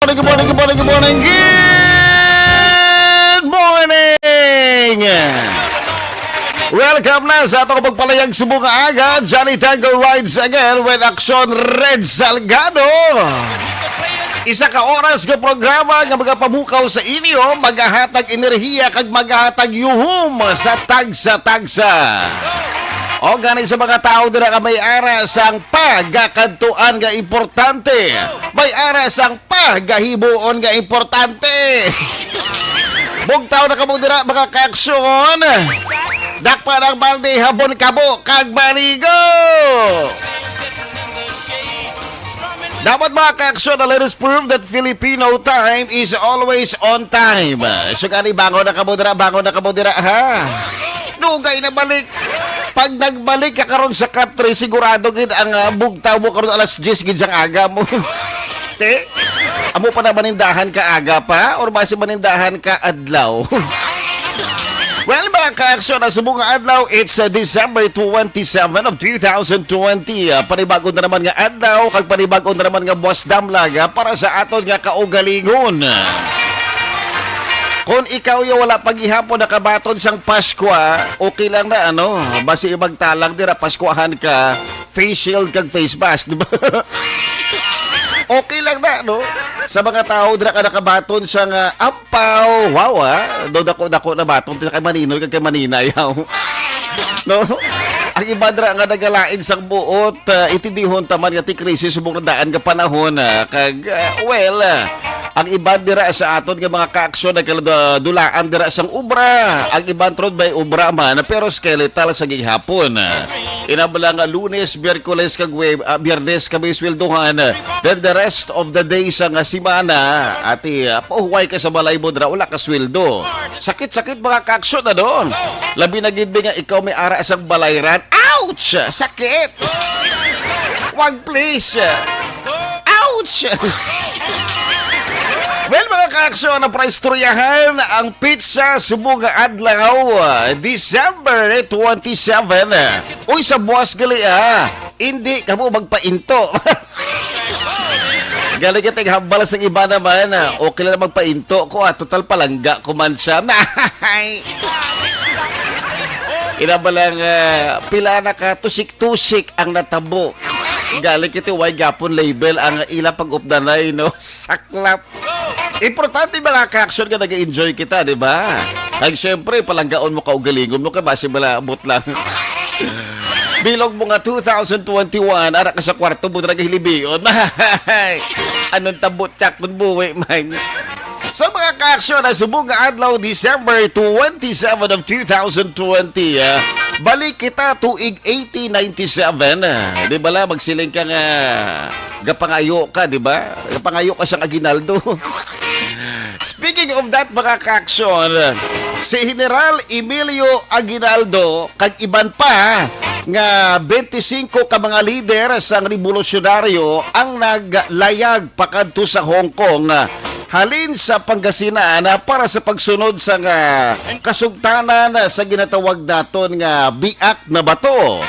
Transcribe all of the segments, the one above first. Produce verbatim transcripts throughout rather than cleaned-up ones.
Good morning, good morning, good morning, good morning! Welcome na sa atong pagpalayag subong nga aga. Johnny Tango rides again with Action Red Salgado. Isa ka oras nga programa nga magapamukaw sa inyo, magahatag enerhiya kag magahatag yuhom sa tagsa-tagsa. O gani sa mga tawo dira nga may ara sang pagakadtuan nga importante, may ara sang pagahimuon nga importante. Bugtaw na kamo dira, mga kaaksyon. Dakpa ng balde, habon kamo kag maligo. Dapat, mga kaaksyon, na let us prove that Filipino time is always on time. So gani, bangon na kamo dira, bangon na kamo dira, ha? Dugay na balik. Pag nagbalik ka karon sa country, sigurado gid ang, ah, bugtaw mo karon alas diyes gid sang aga mo. Te, amo pa na manindahan ka aga pa or basi manindahan ka adlaw? Well, mga kaaksyon, ang subong nga adlaw, it's, uh, December twenty-seven of two thousand twenty. Uh, panibago na naman nga adlaw, kag panibago na naman nga buwas damlag, uh, para sa aton nga kaugalingon. Kung ikaw yo wala pa gihapon nakabaton sang Paskwa, okay lang na, ano, basi magtalang dira, Paskwahan ka, face shield kag face mask, di ba? Okay lang na, no? Sa mga tawo dira ka nakabaton sang, ah, ampaw, wow, ah. Do dako-dako na baton kay maninoy kag kay maninayaw. No? Ang iban dira nga nagalain sang buot, ah, itindihon ta man nga ti-krisis subong na daan nga panahon, ah, kag, ah, well, ah, ang iban dira sa aton nga mga kaaksyon nagkaladulaan dira sang obra. Ang iban tuod may obra man, pero skeletal sa gihapon. Inabala nga Lunes, Miyerkules, kag Web-, ah, Biyernes kami sweldohan. Then the rest of the day sa nga semana, ati, ah, pauhuway ka sa balay mo dira, wala ka sweldo. Sakit-sakit, mga kaaksyon, ano? Labi na gid nga ikaw may ara sang balayran. Ouch! Sakit! Wag, please! Ouch! Well, mga kaaksyon, ang paistoryahan, ang petsa subong nga adlaw, December twenty-seven. Uy, sa buwas gali, ah. Hindi kamo magpainto. Gali ka, ting hambal sang iba naman, ah. Okay lang magpainto ko, ah. Total palangga ko man siya. Ina ba lang, ah, pila na ka tusik-tusik ang natabo. Gali kiti, way gapon label ang ila pag-updanay, no? Saklap. Importante, mga kaaksyon, nga nag-enjoy kita, di ba? Kag syempre, palanggaon mo kaugalingon mo, kay basi malabot lang. Bilog mo nga two thousand twenty-one, ara ka sa kwarto mo, nagahilibion. Anong tabot siya kung buwi man? So, mga kaaksyon, ang subong nga adlaw, December twenty-seven of two thousand twenty, ah, balik kita tuig eighteen ninety-seven. Ah, di ba la, magsiling ka nga gapangayo ka, di ba? Gapangayo ka sang aguinaldo. Speaking of that, mga kaaksyon, si General Emilio Aguinaldo kag iban pa nga twenty-five ka mga lider sang rebolusyonaryo ang naglayag pakadto sa Hong Kong, halin sa Pangasinan, para sa pagsunod sa nga kasugtanan sa ginatawag naton nga biak na bato.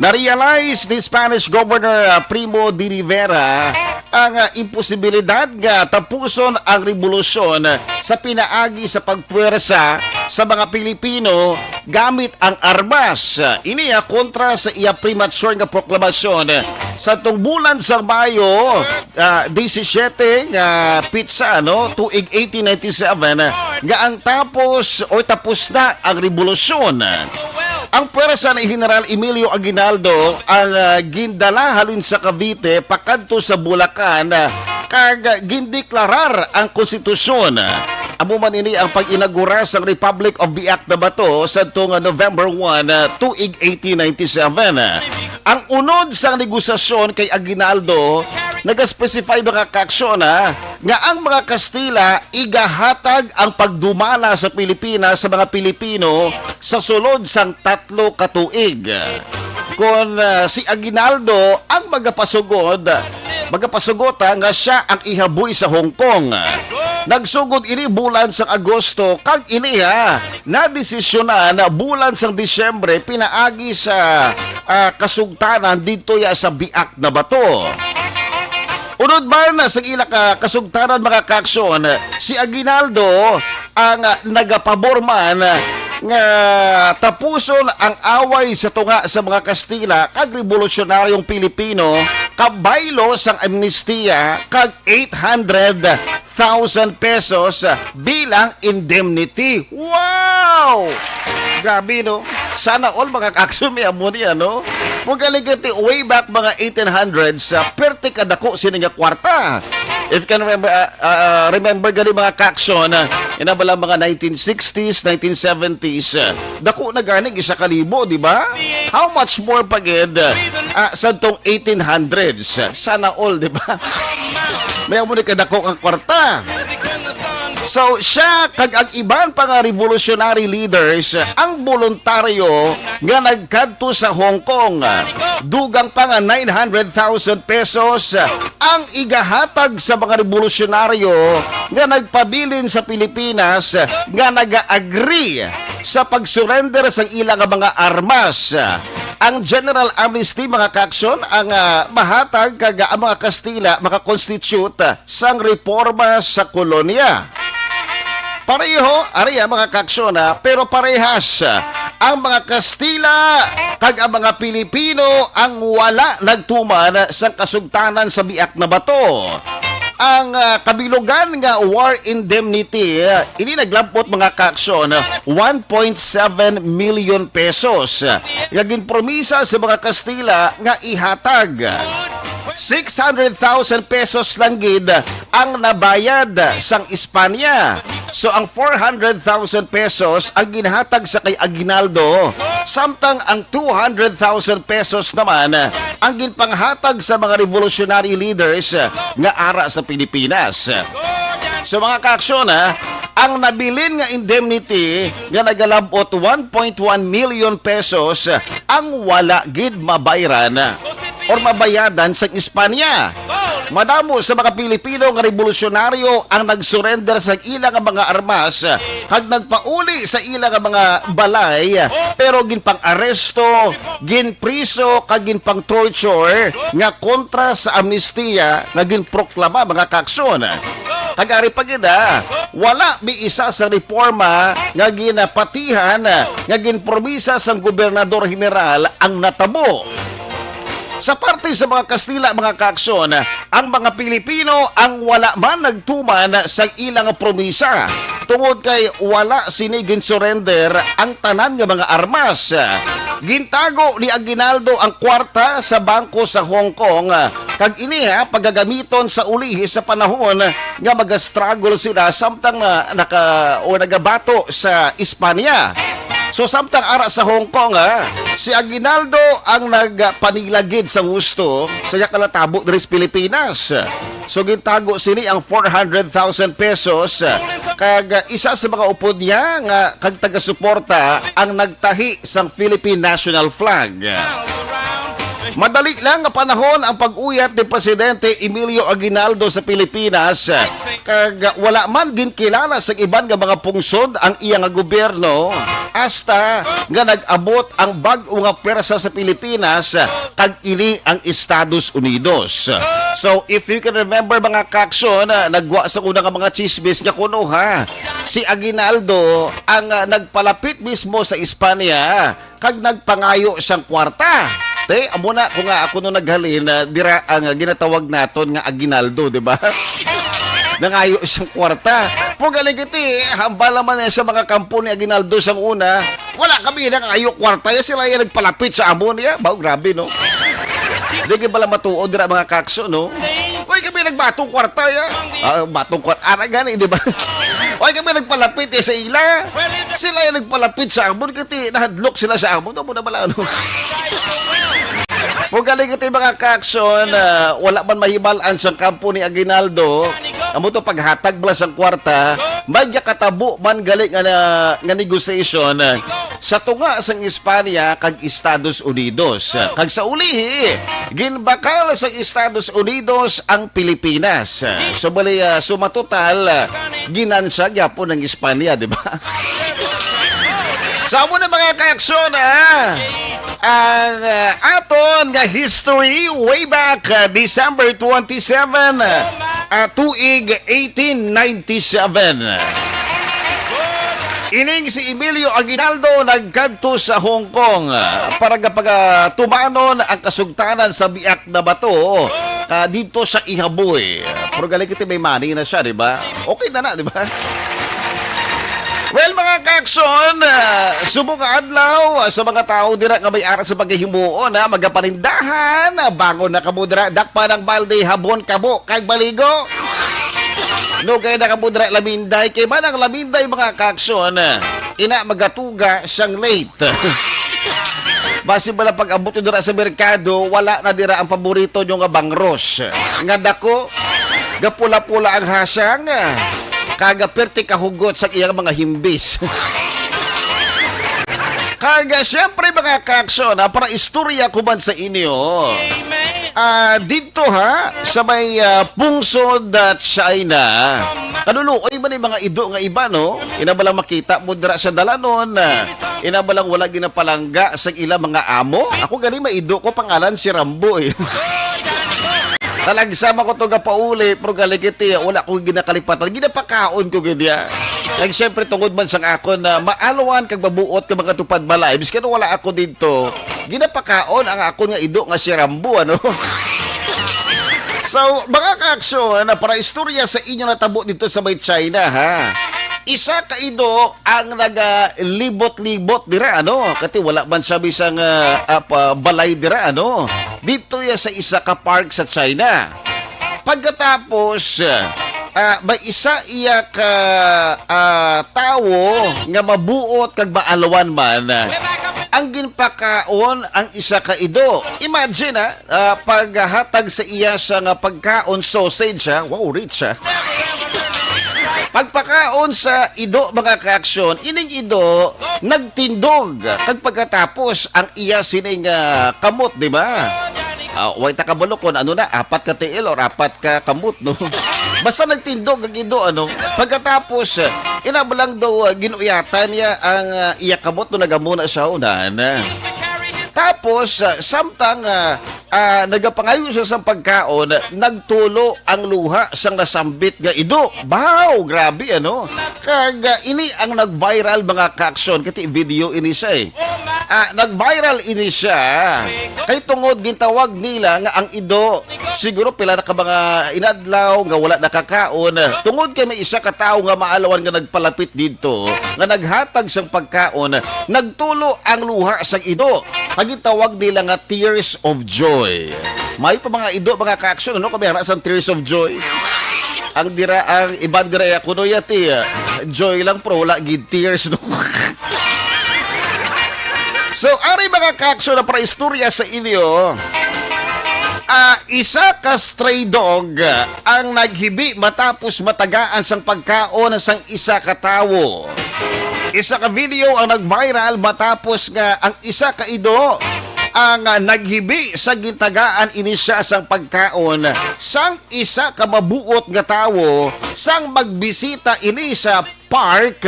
Na-realize ni Spanish Governor, ah, Primo de Rivera ang, ah, imposibilidad nga tapuson ang rebolusyon sa pinaagi sa pagpuwersa sa mga Pilipino gamit ang armas. Ini, ah, kontra sa iya premature nga proklamasyon sa tong bulan sa Mayo, ah, disisiete nga petsa, no, tuig eighteen ninety-seven, nga ang tapos o tapos na ang rebolusyon. Ang pwersa ni General Emilio Aguinaldo ang, ah, gindala halin sa Cavite pakadto sa Bulacan, ah, kag gindeklarar ang konstitusyon. Amo man ini ang pag-inagura sang Republic of Biak na Bato sa tuong November one, ah, tuig eighteen ninety-seven. Ang unod sang negosasyon kay Aguinaldo nag-specify, mga kaaksyon, ha, nga ang mga Kastila igahatag ang pagdumala sa Pilipinas sa mga Pilipino sa sulod sang tatlo ka tuig. Kon, ah, si Aguinaldo ang magapasugod, magapasugot, ha, nga siya ang ihaboy sa Hong Kong. Nagsugod ini bulan sang Agosto, kag ini, ha, nadesisyonan bulan sang Disyembre pinaagi sa, ah, kasugtanan didto ya sa Biak na Bato. Unod man sa ila ka kasugtanan, mga kaaksyon, si Aguinaldo ang, ah, nagapabor man nga tapuson ang away sa tunga sa mga Kastila kag rebolusyonaryo Pilipino kabaylo sang amnestiya kag eight hundred thousand pesos bilang indemnity. Wow! Grabe, no? Sana all, mga kaaksyon, may amo niya, no? Kung galing ka ti way back mga eighteen hundreds, ah, perte kadako sini nga kwarta. If you can remember, ah, ah, remember gani, mga kaaksyon, ah, ina bala mga nineteen sixties, nineteen seventies, ah, dako na ganing isa ka libo, di ba? How much more pa gid, ah, sa tong eighteen hundreds? Sana all, di ba? May amo ni kadako ang kwarta. So, siya kag ang iban pa nga revolutionary leaders ang boluntaryo nga nagkadto sa Hong Kong. Dugang pa nga nine hundred thousand pesos ang igahatag sa mga revolusyonaryo nga nagpabilin sa Pilipinas nga naga-agree sa pag-surrender sang ila nga mga armas. Ang general amnesty, mga kaaksyon, ang, ah, mahatag kag ang mga Kastila maka-constitute sang reforma sa kolonya. Pareho, ari, ah, mga kaaksyon, ah, pero parehas, ah, ang mga Kastila kag ang mga Pilipino ang wala nagtuman sang kasugtanan sa biak na bato. Ang, ah, kabilugan nga war indemnity, ah, ini naglabot, mga kaaksyon, ah, one point seven million pesos, ah, nga ginpromisa sa mga Kastila nga ihatag. Six hundred thousand pesos lang gid ang nabayad sang Espanya. So, ang four hundred thousand pesos ang ginhatag sa kay Aguinaldo, samtang ang two hundred thousand pesos naman ang ginpanghatag sa mga revolutionary leaders nga ara sa Pilipinas. So, mga kaaksyon, ha, ang nabilin nga indemnity nga nagalabot one point one million pesos ang wala gid mabayran or mabayadan sa Espanya. Madamo sa mga Pilipino nga revolusyonaryo ang nag-surrender sa ila nga mga armas kag nagpauli sa ila nga mga balay, pero ginpang-aresto, ginpriso kag ginpang-torture nga kontra sa amnestiya nga ginproklama, mga kaaksyon. Kag ari pa gid, ah, wala mi isa sa reforma nga ginapatihan nga ginpromisa sang Gobernador General ang natabo. Sa parte sa mga Kastila, mga kaaksyon, ang mga Pilipino ang wala man nagtuman sa ilang promisa, tungod kay wala sini gin-surrender ang tanan nga mga armas. Gintago ni Aguinaldo ang kwarta sa bangko sa Hong Kong, kag ini, ha, pagagamiton sa ulihi sa panahon nga maga-struggle sila samtang, ah, naka-, o nagabato sa Espanya. So, samtang ara sa Hong Kong, ha, si Aguinaldo ang nagpanilagid sa husto sa iya ka natabo diri sa Pilipinas. So, gintago sini ang four hundred thousand pesos, kag isa sa mga upod niya nga kag taga-suporta ang nagtahi sang Philippine National Flag. Madali lang nga panahon ang pag-uyat ni Presidente Emilio Aguinaldo sa Pilipinas, kag wala man ginkilala sa iban nga mga pungsod ang iya nga gobyerno, hasta nga nag-abot ang bag-o nga pwersa sa Pilipinas, kag ini ang Estados Unidos. So, if you can remember, mga kaaksyon, nagwa sa una nga mga chismis nga kuno, ha, si Aguinaldo ang, ah, nagpalapit mismo sa Espanya kag nagpangayo siyang kwarta. Te, amo na ko nga ako no naghalin, ah, dira ang, ah, ginatawag naton nga aguinaldo, di ba? Nangayo siyang kwarta. Pugaling iti, hambal naman niya sa mga kampo ni Aguinaldo sang una, wala kami nangayo kwarta, ya sila yung nagpalapit sa amo niya. Ba, grabe, no? Di ka pala matuod dira, mga kaaksyon, no? Uy, kami nagbatong kwarta, ya. Ah, batong kwarta. Ara gani, di ba? Uy, kami nagpalapit, eh, sa ila. Sila yung nagpalapit sa amon, kati nahadlok sila sa amon. Amo na bala, ano? Mo galing ito yung mga kaaksyon, ah, wala man mahibalaan sa kampo ni Aguinaldo. Amo to paghatag bala sang kwarta, may katabo man galing nga, nga negosyasyon, ah, sa tunga sang Espanya kag Estados Unidos. Kag sa ulihi, ginbakal sa Estados Unidos ang Pilipinas. So, bali, ah, sumatotal, ah, ginansya gyapon ang Espanya, di ba? Sa amo na, mga kaaksyon, ah, ang, ah, aton nga history way back, ah, December twenty-seven, ah, tuig eighteen ninety-seven. Ining si Emilio Aguinaldo nagkadto sa Hong Kong, ah, para nga pagatumanon ang kasugtanan sa biak na bato, ah, dito sa Ihaboy. Pero galing kita may money na siya, di ba? Okay na na, di ba? Well, mga kaakson, ah, subong nga adlaw, ah, sa mga tao dira nga may ara sa paghihimuon, ha, magapanindahan, ah, bangon na kamo dira, dakpan ang balde, habon kamo, kag maligo. No, kaya na kamo dira, laminday. Kay man ang laminday, mga kaakson, ah, ina magatuga siyang late. Basi bala pag-abot nyo dira sa merkado, wala na dira ang paborito nyo nga bangros. Nga dako, nga pula-pula ang hasang, kaga perti kahugot sa iyang mga himbis. Kaga, siyempre, mga kakson, ha, para istorya ko man sa inyo. Ah, dito, ha, sa may, ah, pungsod, ah, China. Kanuluoy man yung mga ido nga iba, no? Ina ba lang makita mo dira sa dalanon, ah, ina ba lang wala ginapalangga sa ila mga amo? Ako gani maido ko, pangalan si Rambo, eh. Talagsama ko to gapauli, pero galigiti, wala ko ginakalipatan. Ginapakaon ko gid ya. Kag siyempre, tungod man sang akon na maalawan kag mabuot nga mga tupad balay, bisan wala ako didto, ginapakaon ang akon nga ido nga si Rambo, ano? So, mga kaaksyon, na para istorya sa inyo natabo dito sa may China, ha? Isa ka ido ang nagalibot-libot dira, ano? Kati wala man siya bisang, ah, ah, pa-, balay dira, ano? Dito ya sa isa ka park sa China. Pagkatapos, ah, may isa iya ka, ah, tawo nga mabuot kag maalawan man, ang ginpakaon ang isa ka ido. Imagine, ah, ah, paghatag sa iya sa nga pagkaon, sausage, ha? Wow, rich, ha? Pagpakaon sa ido, mga kaaksyon, ining ido nagtindog. Kag pagkatapos, ang iya sining, ah, kamot, di ba? Ah, way ta kabalo kung ano na, apat ka tiil or apat ka kamot, no? Basta nagtindog ang ido, ano? Pagkatapos, ah, ina ba lang daw, ah, ginuyatan niya ang, ah, iya kamot no nagamuna siya unahan. Tapos, ah, samtang, ah, ah, nagapangayo siya sang pagkaon, nagtulo ang luha sang nasambit nga ido. Baw, grabe, ano? Kag, ah, ini ang nag-viral, mga kaaksyon, kati video ini siya, eh. Ah, nag-viral ini siya. Kay tungod gintawag nila nga ang ido, siguro pila na ka mga inadlaw nga wala nakakaon. Tungod kay may isa ka tawo nga maalawan nga nagpalapit didto, nga naghatag sang pagkaon, nagtulo ang luha sang ido. Ang gitawag nila nga tears of joy. May pa mga ido, mga kaaksyon, ano, kami hara sang tears of joy. Ang dira, ang iban dira ya kuno yati, ah, joy lang, pero wala gid tears, no? So, ari, mga kaaksyon, na para istorya sa inyo. Ah, isa ka stray dog, ah, ang naghibi matapos matagaan sang pagkaon sang isa ka tawo. Isa ka video ang nag-viral matapos nga ang isa ka ido ang, ah, naghibi sa gintagaan ini siya sang pagkaon sang isa ka mabuot nga tawo sang magbisita ini sa park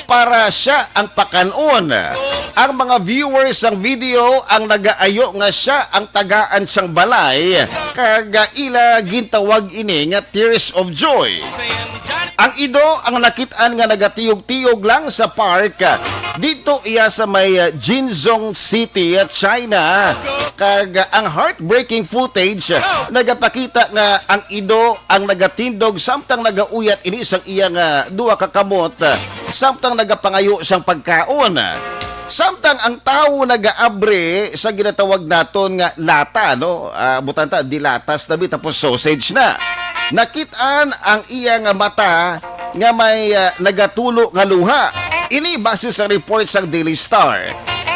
para siya ang pakan-on. Ang mga viewers sang video ang nagaayo nga siya ang tagaan sang balay kag ila gintawag ini nga tears of joy. Ang ido ang nakit-an nga nagatiyog-tiyog lang sa park. Dito iya sa may, uh, Jinzhong City, China. Kag ang heartbreaking footage nagapakita nga ang ido ang nagatindog samtang nagauyat ini sang iya nga duha ka kamot, samtang nagapangayo sang pagkaon. Samtang ang tawo nagaabri sa ginatawag naton nga lata, no? Ah, butang ta, di latas na bi, tapos sausage na. Nakit-an ang iya nga mata nga may, ah, nagatulo nga luha. Ini base sa report sang Daily Star.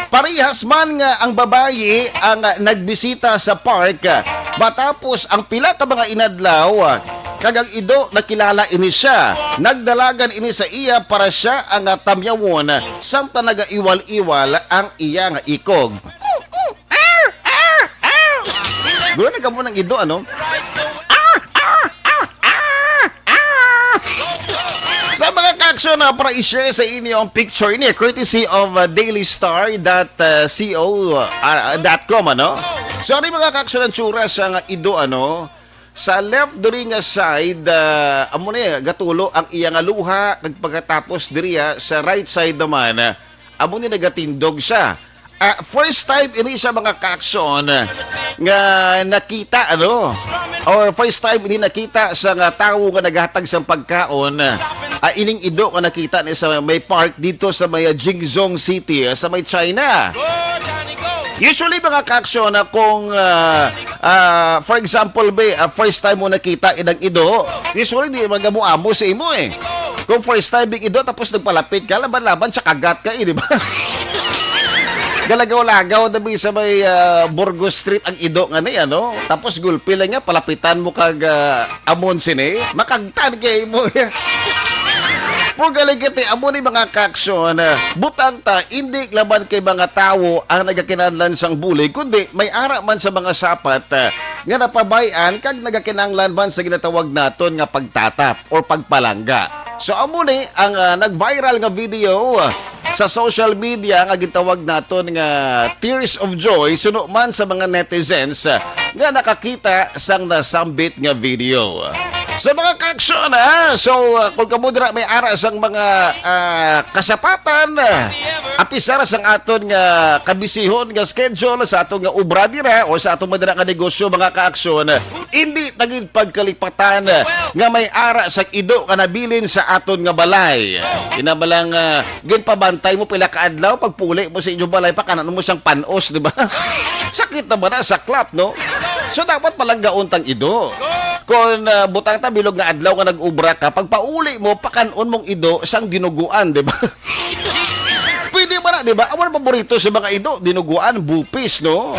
Parehas man nga ang babayi ang, ah, nagbisita sa park, ah, matapos ang pila ka mga inadlaw, ah, kag ang ido nakilala ini siya. Nagdalagan ini sa iya para siya ang, ah, tamyawon, samtang nagaiwal-iwal ang iya nga ikog. Guro na gamo ng ido, ano? Sa mga So, na para i-share sa inyo ang picture ini, courtesy of uh, daily star dot co, uh, dot com, ano? So, ano yung mga kaaksyon ang tsura sa nga ido, ano? Sa left diri nga side, uh, amo ni gatulo ang iya nga luha, kag pagkatapos diri, ah, sa right side naman, uh, amo ni nagatindog siya. Ah, first time ini sa mga kaaksyon nga nakita, ano? Or first time ini nakita sa nga tawo nga naghatag sang pagkaon, ah, ining ido nga nakita ni sa may park dito sa may Jingzhou City, ah, sa may China. Usually, mga kaaksyon, ah, kung, ah, ah, for example, be, ah, first time mo nakita inang ido, usually di magamo-amo sa imo eh. Kung first time big ido, tapos nagpalapit ka, laban-laban sa kagat ka eh, di ba? Galagaw-lagaw na bi sa may, ah, Burgos Street ang ido nga ni, ano? Tapos gulpi lang nga, palapitan mo kag, ah, amon sini, makagtan kay mo. Pero galing kiti, amo ni mga kaaksyon, ah, butang ta, hindi laban kay mga tawo ang nagakinahanglan sang bulig, kundi may ara man sa mga sapat, ah, nga napabay-an kag nagakinahanglan man sa ginatawag naton nga pagtatap or pagpalangga. So, amo ni ang, ah, nag-viral nga video, ah, sa social media nga gitawag naton nga Tears of Joy, suno man sa mga netizens, ah, nga nakakita sang nasambit nga video. So, mga kaaksyon, ha? So, ah, kung kamo dira may ara sang mga, ah, kasapatan, ah, apisar sang aton nga kabisihon nga schedule sa aton nga obra dira o sa aton man dira nga negosyo, mga kaaksyon, hindi ta gid pagkalipatan nga may ara sang ido nga nabilin sa aton nga balay. Kinamalang, ah, ginpabantay mo pila ka adlaw, pagpuli mo sa inyong balay, pakanan mo siyang panos, di ba? Sakit na ba na sa klap, no? So, dapat palanggaon tang ido. Kung, ah, butang ta bilog nga adlaw nga nag-ubra ka, pagpauli mo, pakanon mong ido sang dinuguan, di ba? Pwede ba na, di ba? Amo ang paborito sa mga ido, dinuguan, bupis, no?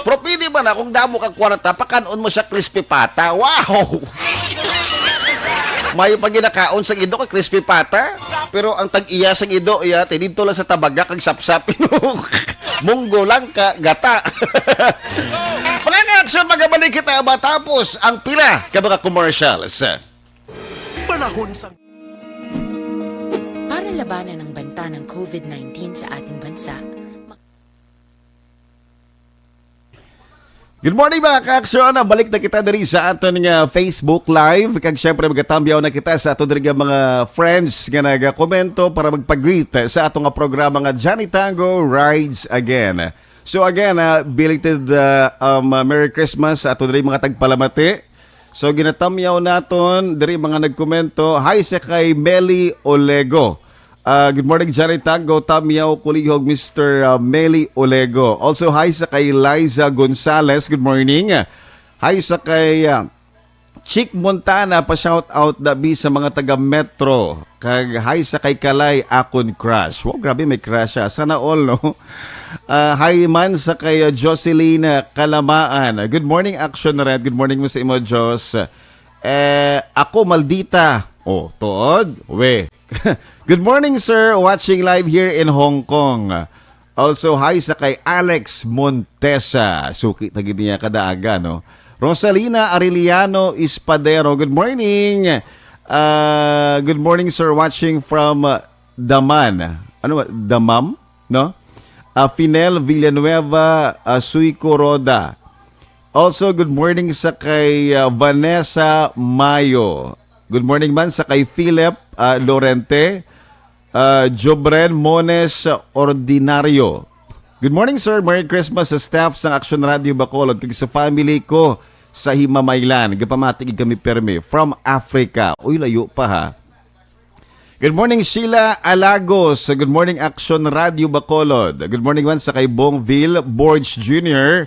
Pero pwede ba na kung damo kag kwarta, pakanon mo siya crispy pata? Wow! Mayo pa ginakaon sa ido kay crispy pata, pero ang tag-iya sa ido, iya, ti didto lang sa tabaga kag sapsap. Munggo lang ka gata. Mga kaaksyon, magabalik kita matapos ang pila ka mga commercials. Panahon sa Para labanan ang banta ng covid nineteen sa ating bansa, Good morning, mga kaaksyon. Balik na kita diri sa aton nga Facebook Live. Kag syempre, magatambyaw na kita sa aton diri nga mga friends nga nagakomento para magpag-greet sa aton nga programa nga Johnny Tango Rides Again. So again, ah, belated, ah, um, ah, Merry Christmas sa aton diri mga tagpalamati. So ginatamyaw naton diri mga nagkomento. Hi sa kay Meli Olego. Ah, good morning, Johnny Tango, Tamyaw, Kulihog, Mister, ah, Meli Olego. Also, hi sa kay Liza Gonzalez. Good morning. Hi sa kay, ah, Chick Montana, pa-shout out dabi sa mga taga Metro. Kag hi sa kay Kalay, akon crush. Wow, grabe may crush siya. Sana all, no? Ah, hi man sa kay, ah, Jocelyn Kalamaan. Good morning, Action Red. Good morning mo sa imo, Jos. Eh, ako, maldita. Oh, tuod? We. Good morning, sir. Watching live here in Hong Kong. Also, hi sa kay Alex Montesa. Suki ta gid niya kada aga, no? Rosalina Arellano Espadero, good morning. Ah, good morning, sir. Watching from, uh, Daman. Ano ba? Damam? No? Ah, Finel Villanueva, ah, Suico Roda. Also, good morning sa kay, ah, Vanessa Mayo. Good morning man sa kay Philip, ah, Lorente, ah, Jobren Mones Ordinario. Good morning, sir. Merry Christmas sa staff sang Action Radio Bacolod kag sa family ko sa Himamaylan. Gapamati gid kami permi from Africa. Uy, layo pa, ha. Good morning, Sheila Alagos. Good morning, Action Radio Bacolod. Good morning man sa kay Bongville Borge Junior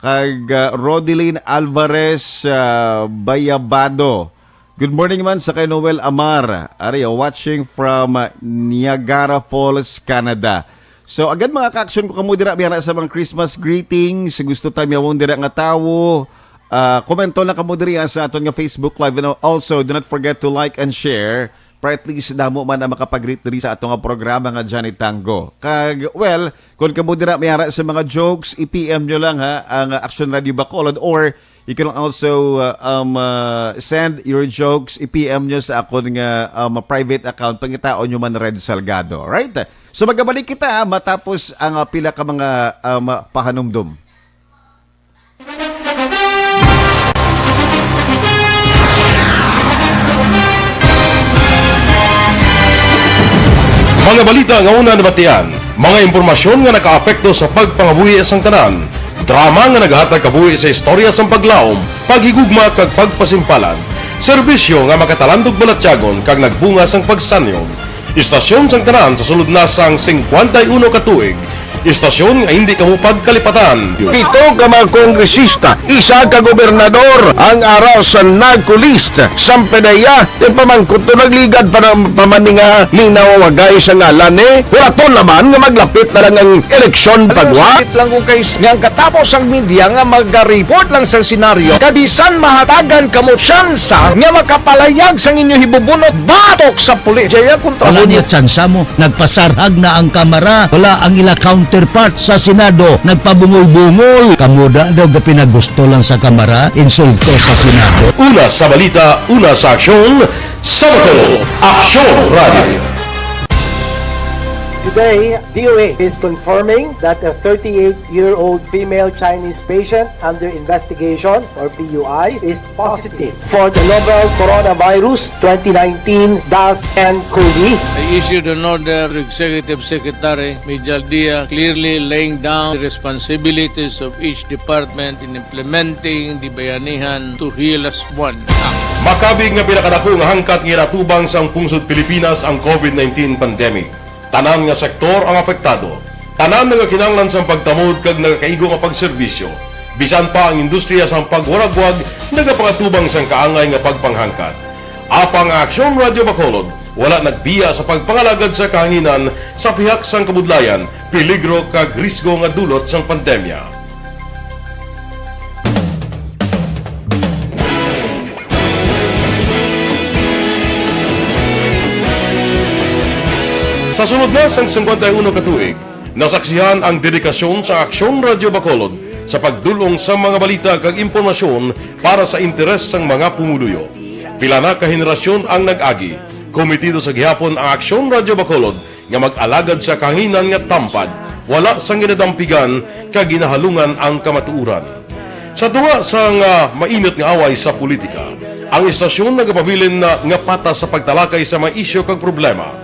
kag, uh, Rodeline Alvarez, uh, Bayabado. Good morning man sa kay Noel Amar. Ari, uh, watching from, uh, Niagara Falls, Canada. So, again, mga ka-action, ko kamo dira, biya na sa mga Christmas greetings, gusto ta miyawon dira nga tawo, ah, komento lang kamo diri, ah, sa aton nga Facebook Live. And also, do not forget to like and share para at least damo man ang makapag-greet diri sa ato nga programa nga Johnny Tango. Kag, well, kung kamo dira may ara sa mga jokes, i-P M nyo lang, ha, ang, ah, Action Radio Bacolod, or You can also uh, um, uh, send your jokes, i-P M nyo sa akon nga um, private account, pangitaon nyo man Red Salgado. Right? So magabalik kita ah, matapos ang uh, pila ka mga um, pahanumdom. Mga balita nga una nabatian, mga impormasyon nga nakaapekto sa pagpangabuhi sang tanan, drama nga naghatag kabuhi sa istorya sang paglaom, paghigugma kag pagpasimpalan, serbisyo nga makatalandog balatyagon kag nagbunga sang pagsanyog. Istasyon sang tanan sa sulod na sang singkwenta y uno ka tuig. Istasyon nga hindi kamo pagkalipatan. Pito ka mga kongresista, isa ka gobernador ang ara sa NAGCO list. Sampanaya, ti pamangkot to nagligad pa ng pamaninga ni nawawagay sa ngalan ni. Wala to naman nga maglapit na lang ang eleksyon pagwa. Sakit lang kung kay nga ang katapos ang media nga mag-report lang sa senaryo. Kabisan mahatagan kamo tsansa nga makapalayag sang inyo hibubunot batok sa pulis. Jaya kontra Wala mo. Niya tsansa mo. Nagpasarhag na ang kamara. Wala ang ila counterpart sa Senado. Nagpabungol-bungol. Kamo da daw gapinagusto lang sa kamara. Insulto sa Senado. Una sa balita, una sa aksyon, sa Bato, Aksyon Radio. Today, D O A is confirming that a thirty-eight-year-old female Chinese patient under investigation, or P U I, is positive for the novel coronavirus twenty nineteen dash N cov. I issued an order to Executive Secretary Mijal Dia, clearly laying down the responsibilities of each department in implementing the Bayanihan to Heal Us One Act. Makabig nga pinakadako nga hangkat nga ginatubang sang pungsod Pilipinas ang covid nineteen pandemic. Tanan nga sektor ang apektado. Tanan nga kinahanglan sang pagtamod kag nagakaigo nga pagserbisyo. Bisan pa ang industriya sang pagwaragwag nagapangatubang sang kaangay nga pagpanghangkat. Apang ang Aksyon Radio Bacolod wala nagbiya sa pagpangalagad sa kahanginan sa pihak sang kabudlayan, peligro kag risgo nga dulot sang pandemya. Sa sulod na sang singkwenta y uno ka tuig, nasaksihan ang dedikasyon sa Aksyon Radio Bacolod sa pagdul-ong sa mga balita kag impormasyon para sa interes sang mga pumuluyo. Pila na ka henerasyon ang nag-agi. Komitido sa gihapon ang Aksyon Radio Bacolod nga mag-alagad sa kahanginan nga tampad, wala sang ginadampigan kag ginahalungan ang kamatuoran. Sa tunga sang ah, mainit nga away sa politika, ang istasyon nagapabilin na nga patas sa pagtalakay sa mga isyu kag problema.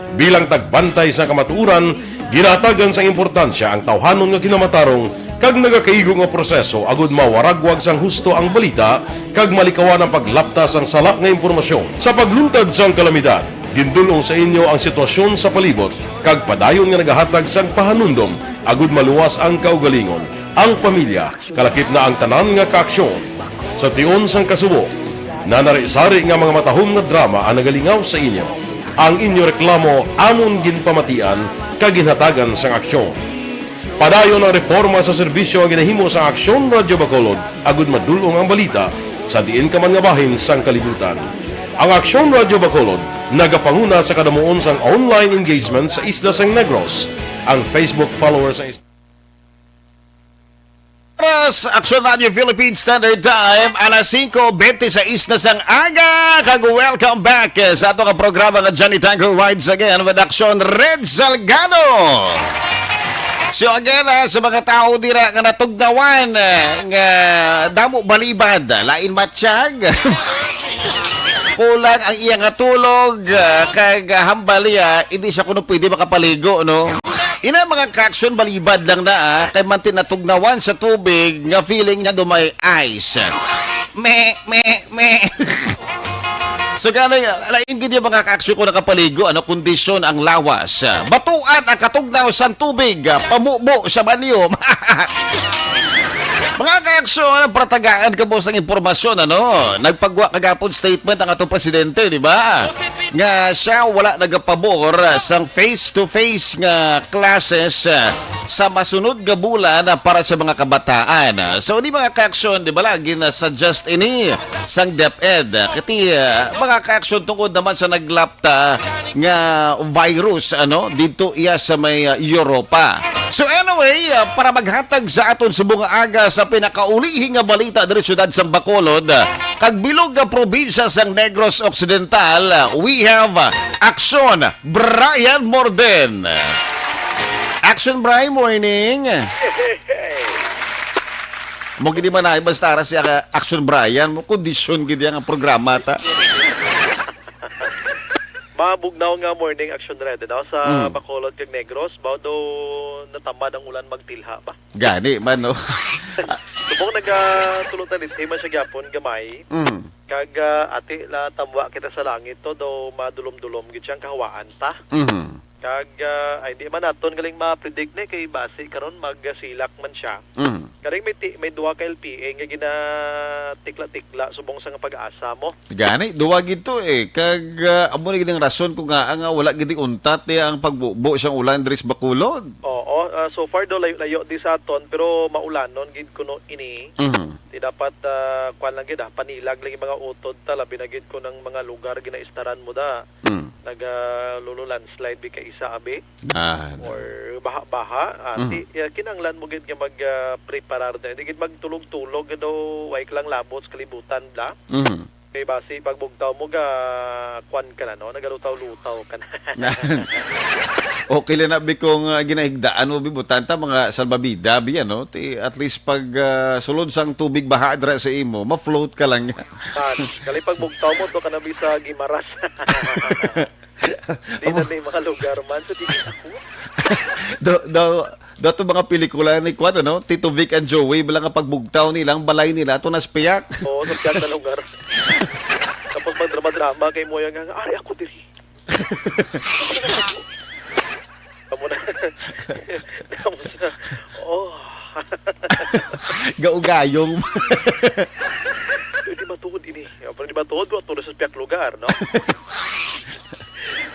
Bilang tagbantay sa kamatuoran, ginahatagan sang importansya ang tawhanon nga kinamatarong kag nagakaigo nga proseso agud mawaragwag sang husto ang balita kag malikawan ang paglapta sang sala nga impormasyon. Sa pagluntad sang kalamidad, gindul-ong sa inyo ang sitwasyon sa palibot kag padayon nga nagahatag sang pahanumdom agud maluwas ang kaugalingon, ang pamilya, kalakip na ang tanan nga kaaksyon. Sa tion sang kasubo, nanari-sari nga mga matahom nga drama ang nagalingaw sa inyo. Ang inyo reklamo amon ginpamatian kag ginhatagan sang aksyon. Padayon ang reporma sa serbisyo nga ginahimo sa Aksyon Radyo Bacolod agud madul-ong ang balita sa diin ka man nga bahin sang kalibutan. Ang Aksyon Radyo Bacolod nagapanguna sa kadamuon sang online engagement sa isla sang Negros. Ang Facebook followers sang is- Oras, Aksyon Radio Philippine Standard Time, alas singko bente sais na sang aga, kag welcome back sa ato nga programa nga Johnny Tango Rides Again with Aksyon Red Salgado. So again, ah, sa mga tao dira nga natugnawan, ah, nga damo balibad, lain matsyag, kulang ang iya nga tulog, ah, kag, ah, hambal niya, hindi siya kuno pwede makapaligo, no? Ina mga kaaksyon, balibad lang na, ah, kay manti natugnawan sa tubig nga feeling niya dumay ice. Me, me, me. So gani, lain gid yung mga kaaksyon ko nakapaligo, ano, kondisyon ang lawas. Batuan ang katugnaw sa tubig, pamubo sa banyo. Mga kaaksyon, paratagaan ka po sa impormasyon, ano? Nagpagwa kagapon statement ang atong presidente, di ba? Nga siya wala nagapabor sang face-to-face nga classes sa masunod nga bulan para sa mga kabataan. So, ni mga kaaksyon, di ba, lagi na suggest ini sang DepEd. Kati, ah, mga kaaksyon tungod naman sa naglapta nga virus, ano, dito iya sa may, ah, Europa. So anyway, ah, para maghatag sa aton subong nga aga sa Pinakaulihi nga balita diri siyudad sang Bacolod, kag bilog nga probinsya sang Negros Occidental, we have Action Brian Morden. Action Brian, morning. Mo gid man ay basta ra siya ka Action Brian, mo kondisyon gid ang programa ta. Mabugnaw nga morning, Action Red, no? Sa Mm. Bacolod kag Negros, baw do natamad ang ulan magtilha ba? Gani man, no? Subong nagatulo ta dito, man siya gyapon gamay. Mm. Kag ah, ati la tamwa kita sa langit to, do madulom-dulom gid siyang kahawaan ta. Mhm. Kag ah, ay di man naton galing ma-predict ni kay basi karon magsilak man siya. Mhm. Galing may ti- may duha ka L P A nga ginatikla-tikla subong sa nga pag-asa mo. Gani, duwa gid to eh. Kag ah, amo ni gid ang rason kung nga nga wala gid untat niya ang pagbubo sang ulan diri sa Bacolod. Oo, ah, so far do layo-layo di sa aton pero maulanon gid kuno ini. Mhm. Di dapat ah, kwan lang gid ah, panilag lagi mga utod ta labi na gid kung ang mga lugar ginaistaran mo da. Mm. Naga lolo landslide bi ka isa abi Ah, no. or baha-baha. Ah, Mhm. di, ah, kinahanglan mo gid nga mag ah, preparar da. Di gid magtulog-tulog daw way ka lang labot sa kalibutan bla. Mhm. Kay basi pagbugtaw mo ga kwan ka na no, nagalutaw-lutaw ka na. Okay lang na bi kung ah, ginahigdaan mo bi butanta mga salbabida bi ano ti at least pag ah, sulod sang tubig baha dira sa imo ma-float ka lang. Man, kali pagbugtaw mo to ka na bi sa Gimaras. Di na ni mga lugar man sa di ako. do do do to mga pelikula ni kuan ano Tito Vic and Joey bala nga pagbugtaw nila ang balay nila to naspiyak. Oo, sa piyag na lugar. Tapos magdrama-drama kay mo yung nga, "Ari ako diri." Kamu na. Tapos, oh. Gaugayong. Pwede matuod ini. Ya, pwede matuod ko, tulo sa piyak lugar, no?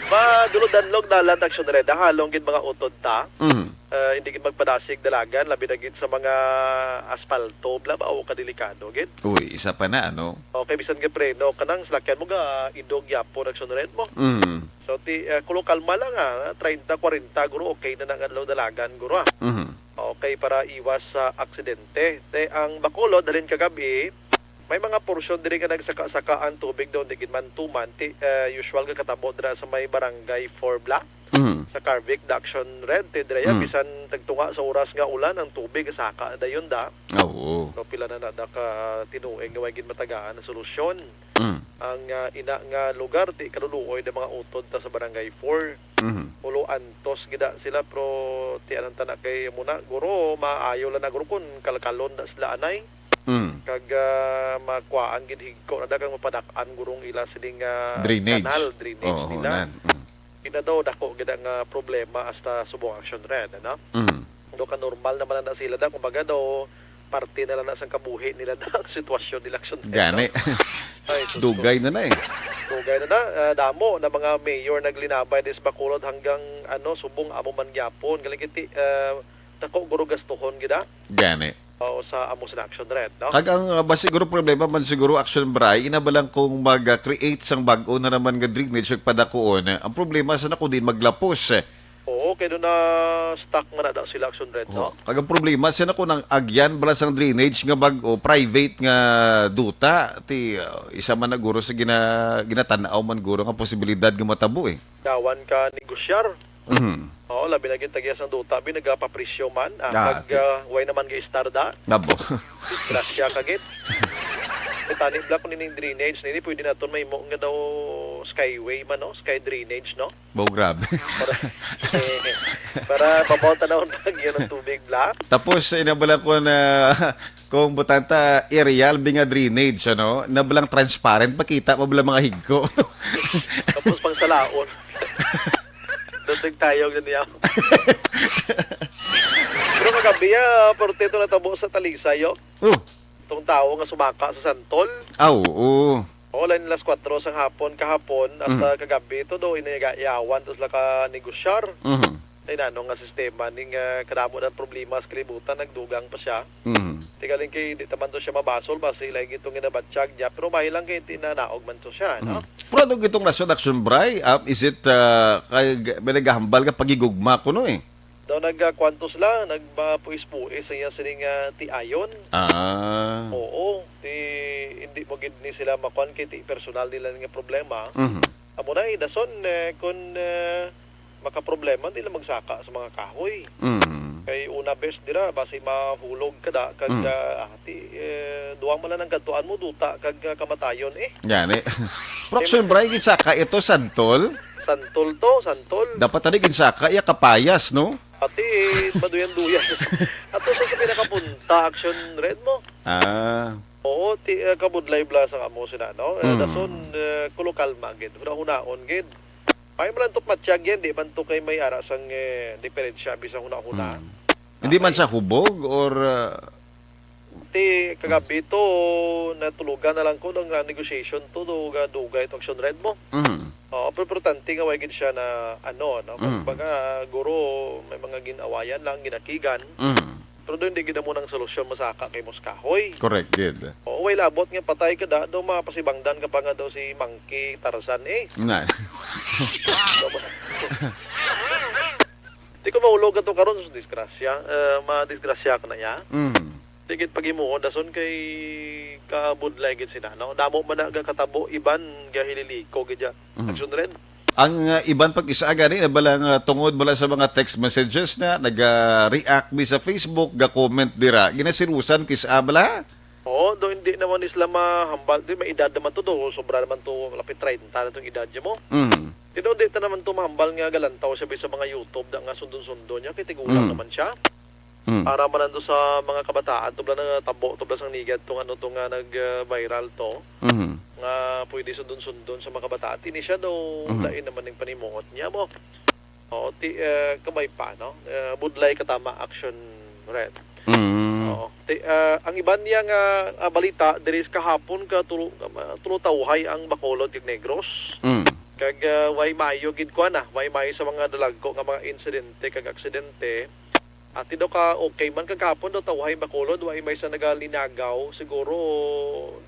Madulog-danlog na lang action red. Halong gid mga utod ta. Mm. Ah, hindi gid magpadasig dalagan, labi na gid sa mga aspalto, bla ba, o kadelikado gid. Uy, isa pa na ano. Okay, bisan gid preno, kanang salakyan mo ga idog yapon action red mo. Mm. So ti uh, kulo kalma lang ah, treinta, kwarenta guro okay na nang adlaw dalagan guro ah. Mhm. Okay para iwas sa aksidente. Te ang Bacolod halin kagabi, may mga porsyon diri nga nagsaka-saka ang tubig daw di gid man tuman ti uh, usual nga katabo dira sa may barangay four bla Mhm. sa Carvic Daction Red ti dira Mm. bisan tagtunga sa oras nga ulan ang tubig saka dayon da. Oo. No pila na na ka tinuig nga way gid matagaan ang solusyon. Mm. Ang ah, ina nga lugar ti kaluluoy na mga utod ta sa barangay four. Mhm. Ulo antos gida sila pero ti anang tana kay muna guro maayo lang na guro kun kalkalon da sila anay Mm. kag ah, makuhaan gid higko na dagang mapadak-an gurong ila sining ah, Drainage. Kanal drainage Oo, nila. nan. Mm. Ina daw dako gid nga problema hasta subong action red ano. Mm. Do ka normal naman na sila da kumbaga daw parte na lang na sang kabuhi nila da ang sitwasyon nila action red. Gani. Ay, sus ko. Dugay na na eh. Dugay na na, ah, damo na mga mayor naglinabay dis Bacolod hanggang ano subong amo man gyapon. Galing kiti ah, dako guro gastuhon gida Gani. o sa amo sa action red, no? Kag ang uh, ba siguro problema man siguro action bray ina ba lang kung mag-create sang bag-o na naman nga drainage ug padakuon ang problema sa nako din maglapos eh. Oo, kay doon na stuck man na daw sila action red, no? Kag ang problema sa nako nang agyan bala sang drainage nga bag-o private nga duta ti uh, isa man na guro sa gina, ginatan-aw man guro nga posibilidad nga matabo eh. Dawan ka negosyar. Mhm. Oo, labi na gid tagias ang duta, bi nagapapresyo man. Ah, Ah, kag ah, way naman ga istarda. Nabo. Disgrasya ka gid. Itani bla kung nining drainage nini pwede naton mahimo nga daw skyway man no, sky drainage no. Bo grabe. Para, eh, para mabaw tanawon pag yun ang tubig bla. Tapos ina bala ko na kung butanta aerial bi nga drainage ano, na balang transparent makita mo bala mga higko. Tapos pang salaon. Dutog tayo ganyan. Pero kagabi ah, pero tito natabo sa Talisay yo. Oh. Tong tawo nga sumaka sa Santol. Ah, oo. O, lain las kuwatro sang hapon kahapon at Mhm. ah, kagabi to do inigayawan to sila ka negosyar. Mhm. Ay nano nga sistema ning ah, kadamo ng problema sa kalibutan nagdugang pa siya. Mhm. Tigaling kay di taman to siya mabasol basi ilay gitong ginabatyag niya pero may lang kay tinanaog man to siya, no? Mhm. Pero ano gitong rason action bray? Um, is it uh, kay may naghahambal nga pagigugma kuno eh? Daw nagkuwantos la, nagmapuis-puis sa iya sining, ah, tiayon. Ah. Oo, ti, hindi mo gid ni sila makuan kay ti personal nila nga problema. Mhm. Amo na, eh, dason, eh, kun, eh, makaproblema, di lang magsaka sa mga kahoy. Mhm. Kay una bes dira, basi mahulog ka da, kag, Mm. ah, ti, eh, duwa man lang ang gadtuan mo, duta, kag, ah, kamatayon, eh. Yan, eh. Proction Bray, ginsaka ito, santol? Santol to, santol. Dapat tadi ginsaka, iya kapayas, no? Pati, maduyan-duyan. Ato sa, sa pinakapunta, Action Red mo. Ah. Oo, ti, eh, kabudlay bala sa amo sina, no? Eh, Mm. dason, eh, kulukalma gid, hunahunaon gid. May man to matyag yan, di man to kay may ara sang, eh, diferensya bisan huna-huna. Mm. Hindi man Okay. sa hubog or, uh, Ti kagabi to, natulugan na lang ko ng, ah, negotiation to, dugay, dugay to Action Red mo. Mm. Oo, pero importante nga way gid siya na, ano, no? Mm. Kumbaga, guro, may mga ginawayan lang, ginakigan. Mm. Pero doon, di gid mo nang solusyon masaka kay Moskahoy. Correct, gid. Oo, way labot nga patay ka da, daw mapasibangdan ka pa nga daw si Monkey Tarzan, eh. Na. Di ko mahulog ato karon sa disgrasya. Eh, madisgrasya ko na iya. Mm. Di gid paghimuon, dason kay kabudlay gid sina, no? Damo man na gakatabo, iban gahililiko gid ya. Mm. Action Red. Ang, uh, iban pag isa gani na bala nga tungod bala sa mga text messages na naga-react mi sa Facebook, ga-comment dira. Ginasirusan kis-a bala? Oo, do hindi naman sila mahambal. Di, may edad naman to, do. Sobra naman to, lapit treinta na tong edad niya mo. Mm. Di, do, di ta naman to mahambal nga galantaw siya sa mga YouTube da nga sundon-sundon niya. Kay tigulang Mm. naman siya. Mm. Para man nando sa mga kabataan, to bala na tabo, to bala sang nigad, tong ano to nga nag, uh, viral to. Mm. Nga pwede sundon-sundon sa mga kabataan. Tini siya daw, Mm. lain naman ning panimuot niya mo. Oo, ti, eh, kamay pa, no? Eh, budlay ka tama, Action Red. Mm. Oo. Ti, eh, ang iban niya nga, ah, balita, diri sa kahapon ka tulo, ah, tulo tawhay ang Bacolod kag Negros. Mm. Kag, ah, way mayo gid kuan na, way mayo sa mga dalagko nga mga insidente kag aksidente. Ati daw ka okay man kag kahapon daw tawhay Bacolod, way may sa nagalinagaw, siguro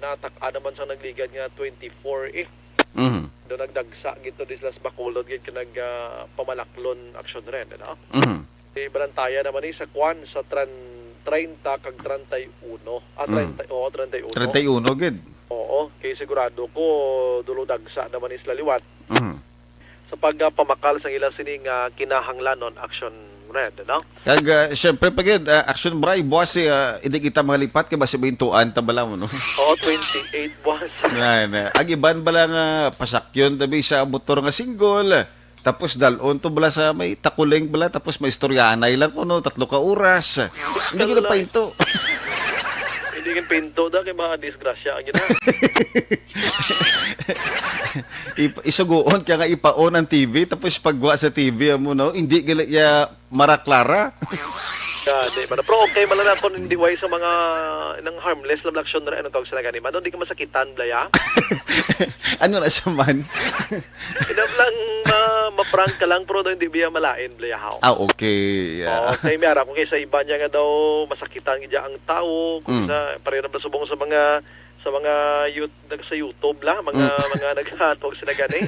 natak-a naman sa nagligad nga twenty-four eh. Mhm. Do nagdagsa gid to di sila sa Bacolod gid ka nag, ah, pamalaklon Action Red, ano? Mhm. Di Balantaya naman ni sa kwan sa tran-, treinta kag treinta y uno. Ah, Mm. treinta, oo, treinta y uno. Treinta y uno gid. Oo, kay sigurado ko dulo dagsa naman ni sila liwat. Mhm. Sa pagpamakal sa ila sini nga kinahanglanon Action Red, no? Kag, ah, syempre pa gid, ah, Action Bray, buwas si, ah, hindi kita malipat kay basi bintuan ta bala mo, no? Oo, twenty-eight buwas. Yan, eh. Ang iban bala nga pasakyon tabi sa motor nga single, tapos dalon to bala sa may takuling bala, tapos may istoryanay lang kuno, tatlo ka oras. Hindi gid Wala. Painto. Hindi gid pinto da kay mga disgrasya gid na. Ip-, isugoon ka nga ipa-on ang T V, tapos pagwa sa T V mo, no? Hindi gali iya maraklara. Gani, man. Pero okay man lang ako, hindi way sa mga, nang harmless lang action na, ano tawag sila gani, man, hindi ka masakitan, blaya. Ano na siya man? Inam lang ma-, ma-prank ka lang, pero hindi biya malain, blaya, haw. Ah, okay. Yeah. Oo, kay may ara ko kay sa iba niya nga daw masakitan gid ang tao, kung Mm. sa, pareho na ba subong sa mga, sa mga youth, nag-, sa YouTube la, mga, Mm. mga naghatwag sila gani.